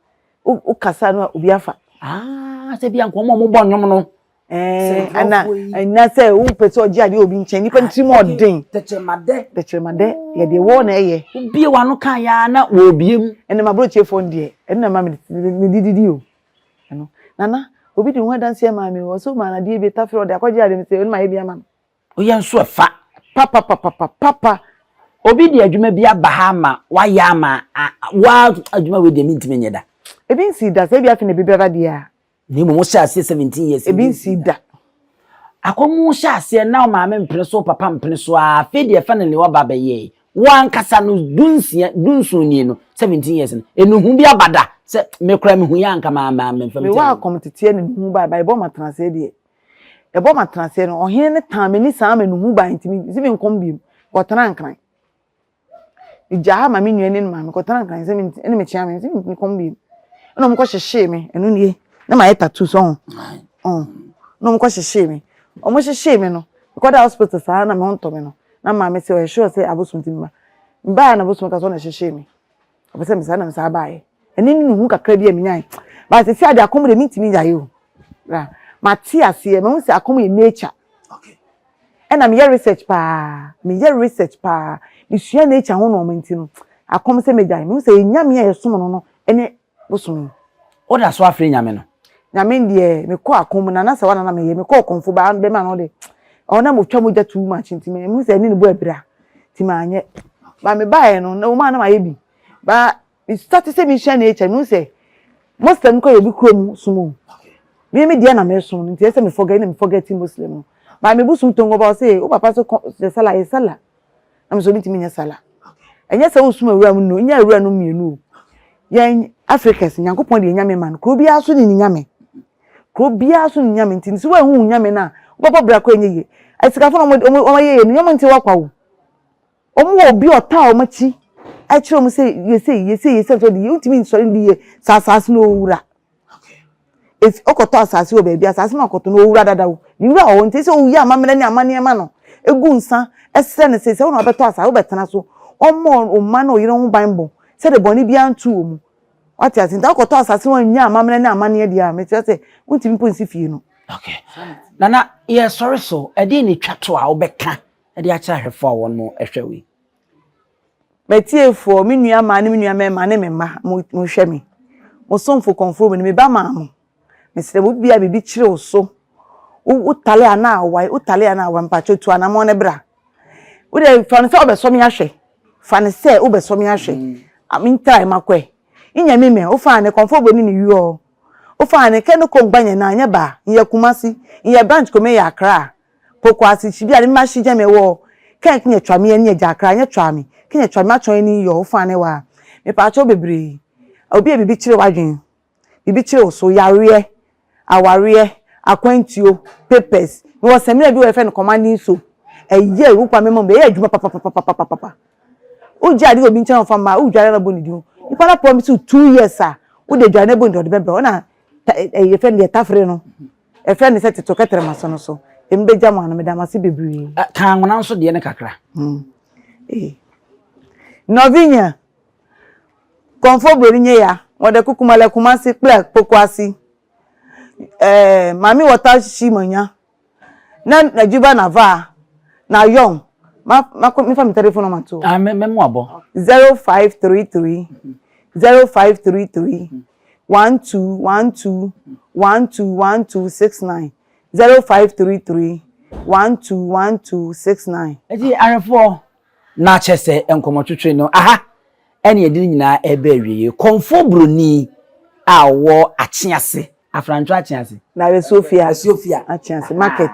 Wokasa no a obi afa. Ah, sɛ bi a nkɔmɔ a wɔbɔ nnwom no. Ɛɛ ana ɛna sɛ wopɛ sɛ ɔgye adeɛ obi nkyɛn nipa tirim ɔden. Tɛkyerɛmadɛ. Tɛkyerɛmadɛ yɛ deɛ wɔ na ɛyɛ. Wobie w'ano kan ya na wɔrebie mu. Ɛnna m'aburokyefoɔ no deɛ ɛno na ɛma me de didi o. Ɛno nana obi di ho adanseɛ maa mi o ɔsɛ ɔmaa no adeɛ bi tafere ɔde akɔgye adeɛ mi sɛ ɔno ma yɛ bi ama no. Woyɛ nso ɛfa. Papapapapapa. Obi de adwuma bi aba ha ama wayɛ ama wa adwuma wei deɛ mentumi nyɛ da. Ebi nsii da sɛ ebi afe na ebi bɛba deɛ a. Na mmom wohyɛ aseɛ 17 years. Ebi nsii da. Akɔm hyɛ aseɛ na wo maame mpene so wo papa mpene so a afei deɛ ɛfa ne ne waba bɛyɛe. Wo ankasa no 16 17 nie no 17 years no enuhu bi aba da sɛ me koraa mehu yɛ anka maa maa memfa me Mewɔ akɔm teteɛ ne nuhu bae bae bɔ matena aseɛ deɛ. Ɛbɔ matena aseɛ no ɔhene no taa m'ani saa ma nuhu bae nti me si me nkɔm biom kɔtena Nkran. Megyaa ha ma me nua ne ne maame kɔtena Nkran sɛ ɛne mekyea me sɛ menkɔm biom. Ɛna wɔn kɔ hyehyee me ɛno nie na mayɛ tattoo so ho. Ɔn na wɔn kɔ hyehyee me. Wɔn hyehyee me no mekɔda hospital saa na me ho ntɔ me no na maame sɛ ɔyɛ sure sɛ abosom ti me ba. Mebaeɛ na abosom ka sɛ ɔna hyehyee me. Ɔpɛ sɛ mesaa na mesaa baeɛ. Ɛne ne nuhu kakra bi a menyae. But sisi ade akɔm deɛ mentumi nyae o. Bra, mate aseɛ, mahu sɛ akɔm yɛ nature. Okay. Ɛna meyɛ research paa, meyɛ research paa. Mesua nature ho nneɛma nti no, akɔm sɛ megyae. Mehu sɛ Nyame a yɛsom no no ne bosom yi. Woda so afrɛ Nyame no? Nyame deɛ mekɔ akɔm na na sɛ wana na meyɛ mekɔ ɔkɔmfo baa bɛma no de ɔno na motwa mogya too much nti mehu sɛ ɛne ne bɔ abira nti manyɛ. Ba mebaeɛ no na wɔn a na mayɛ bi. Ba me start sɛ mesua nature mehu sɛ Muslim kɔ yɛ bi kurom som o. Me me deɛ na mesom no nti ɛsɛ me forget na me forget Muslim no. Ba me bosom tongo ba ɔsɛ wo papa so kɔ sɛ sala yɛ sala. Na me so metumi nyɛ sala. Ɛnyɛ sɛ wosum awura mu no, nyɛ awura no mmienu o. Yɛn Africans Nyankopɔn de yɛn nyame ma no. Kuro biara so ne ne nyame. Kuro biara so ne nyame nti sɛ woanhu wo nyame no a wobɛbɔ bra kɔ ɛnyɛ yie. Asikafo na wɔn ayɛ yɛ no, wɔn nte wakwa o. Wɔn wɔ obi a ɔtaa wɔn akyi kyerɛ wɔn sɛ yɛ sei, yɛ sei, yɛ sei, de yɛ wontumi nsɔre ndi yɛ saa asaase no owura. Efi ɔkɔtɔ asaase wɔ baabi asaase no akɔtɔ no owura dada o. Ne wura wɔ hɔ nti sɛ woyɛ amammerɛ ne amanneɛ ma no egu nsa ɛsrɛ no sɛ sɛ wo na wabɛtɔ asaase wobɛtena so ɔmmɔ wo mma ne wo yere ho ban bɔ sɛde bɔne biara nto wɔ mu. Wate ase nti akɔtɔ asaase no anyɛ amammerɛ ne amanneɛ deɛ a mekyerɛ sɛ wontumi mpo nsi fie no. Okay. Nana yɛsɔre so ɛdeɛn na etwa to a wobɛka de akyerɛ ahwɛfoɔ a wɔn hwɛ wo yi? M'atiefoɔ, me nua mmaa ne me nua mmarima ne me mma, mo mohwɛ me. Mo somfo kɔmfoɔ mu no, me ba maa mo. Mesrɛ mo, obi a biribi kyere wo so, wo wotale a na awae, wotale a na awae, mpakyɛw tu anammɔn no bra. Wo deɛ fa no sɛ wobɛsɔ me ahwɛ. Fa no sɛ wobɛsɔ me ahwɛ. Mm. Mentrae makɔ ɛ. Inya mi mɛ, wofa ne kɔmfoɔ bɔ ne ne yuɔ. Wofa ne kɛ no kɔ ngbanyɛ na anyɛ ba, nyɛ Kumasi, nyɛ branch kɔ meyɛ Accra. Pokuase hyi bi a ne mma hyi gyɛ me wɔ kɛ nyɛ twa me nyɛ gya akra nyɛ twa me kɛ nyɛ twa me atwɔn ni yɔ fa ne wa me pa kyɛw bebree obi a bibi kyerɛ wadwen bibi kyerɛ wo so yareɛ awareɛ akwantuo papers me wɔ sɛmina bi wɔ yɛfɛ no commanding soap ɛyɛ wo pa me mom ɛyɛ adwuma papapapapapa. Wogye ade wɔ obi nkyɛn a ɔmfa mma a, wodware na bɔ ne din. Nipa no promise wo 2 years a, wode adware na bɔ ne din, ɔde bɛbrɛ wo. Ɛna yɛfrɛ no deɛ tafere no. Ɛfrɛ no sɛ tete kɛtrɛma so no so. Emi bɛgya mo ano, meda mo ase bebree. Ka anwona nso deɛ no kakra. Eh. Nɔvinya, kɔnfo broni nye ya, wɔde kukuma le Kumasi kple Pokuasi. Eh, mami wɔta shi manya. Ne Najiba na va, na yɔn. Ma ma mi fa mi telephone number to. Ah, me me mu abɔ. 0533 0533 12 12 12 12 69, 0533 12 12 69. Eti ahwɛfoɔ, na kyɛ sɛ nkɔmmɔtwetwe no aha ɛne yɛde no nyinaa ɛbɛ awie. Kɔmfoɔ Buroni a ɔwɔ Akyease, Afrantwo Akyease. Na Asuofia. Asuofia. Akyease market.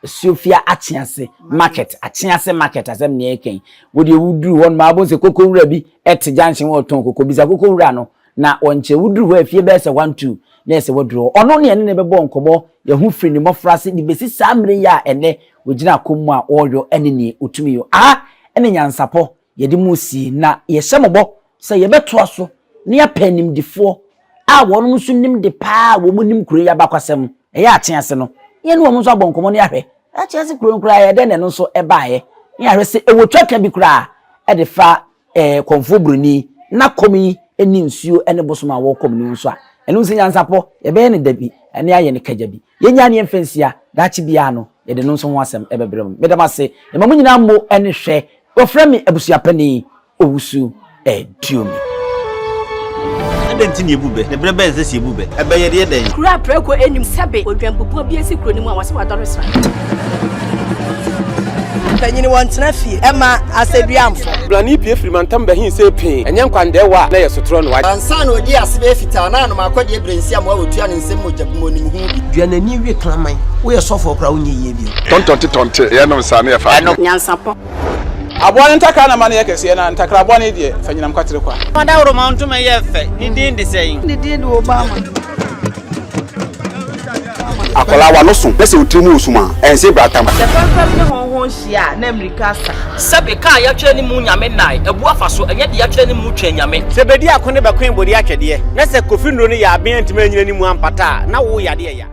Asuofia Akyease market, Akyease market asɛm nea ɛka yi. Wodeɛ woduru hɔ no ma abɔ sɛ koko wura bi ɛte junction, wɔtɔn koko. Bisa koko wura no na wɔnkyɛ woduru hɔ afie bɛyɛ sɛ 1 2 na ɛsɛ waduru hɔ. Ɔno ne ɛne ne bɛbɔ nkɔmmɔ yɛho firi ne mmɔfra ase de bɛsi saa mmerɛ yi a ɛnɛ wɔgyina akɔm mu a ɔreyɔ ɛne neɛ ɔtumi yɔ. Aha ɛne nyansapɔ yɛde mu sie na yɛhyɛ mɔbɔ sɛ yɛbɛtoa so na yɛapɛ animdifoɔ a wɔn nso nim de paa a wɔn nim kuro yi abakwasɛm ɛyɛ Akyease no. Yɛn ne wɔn nso abɔ nkɔmmɔ ne ahwɛ Akyease kuro no koraa yɛ dɛn na ɛno nso ɛbaeɛ, ne ahwɛ sɛ ɛwɔ twaka bi koraa ɛde fa kɔnfoɔ Buroni na kɔm yi ne nsuo ne bosom a wɔrekɔm no nso a ɛno nso nyansapɔ yɛbɛyɛ no dabi ɛne ayɛ no kagya bi. Yɛnya ne yɛmfa nsia daakye biara no yɛde no nso ho asɛm ɛbɛbrɛ mu. Meda mo ase, ɛma mo nyinaa mo ne hwɛ. Wɔfrɛ me abusuapani Owusu Aduomi. Adɛn nti ne yɛbu bɛ ne berɛ bɛn sɛ sɛ yɛbu bɛ ɛbɛyɛ deɛ dɛn? Kuro a prɛko anim sɛbe odwambubuo bi asi kuro no mu a wɔsɛ wadɔre sra. Panyini wɔntena fie ɛma asɛduamfo. Blani pie firi mantam bɛhin sɛ pii ɛnyɛ nkwandɛɛwɔ a na yɛ sotorɔ no. Ansa na ɔdi ase bɛyɛ fitaa na anom akɔdeɛ berɛ nsi amoa wɔtua ne nsɛm mogya bi mu onim ho bi. Duanani wie kraman, woyɛ sɔfoɔ koraa, wonyɛ yie bio. Tɔntɔnte tɔnte yɛnom saa ne yɛfa. Ɛno nyansapɔ. Aboa no ntakra na ma no yɛ kɛseɛ, na ntakra bɔne deɛ fa nyinam kwatere kwa. Ɔdawuroma ntoma yɛ fɛ, ne din de sɛn? Ne din de Obama. Akwadaa wa no so na sɛ otiri mu osum a ɛnse bratam. Sɛ fɛmfɛm ne hɔnhɔn hyia a, na mmirika asa. Sɛbe kaa yɛatwerɛ ne mu Nyame nnae abu afa so, ɛnyɛ de yɛatwerɛ ne mu twɛn Nyame. Sɛ bɛdi ako ne bɛkoe bɔdi atwɛdeɛ na sɛ kofi nnuro no yɛ aben antumi anyina ne mu ampata a na wo yadeɛ ya.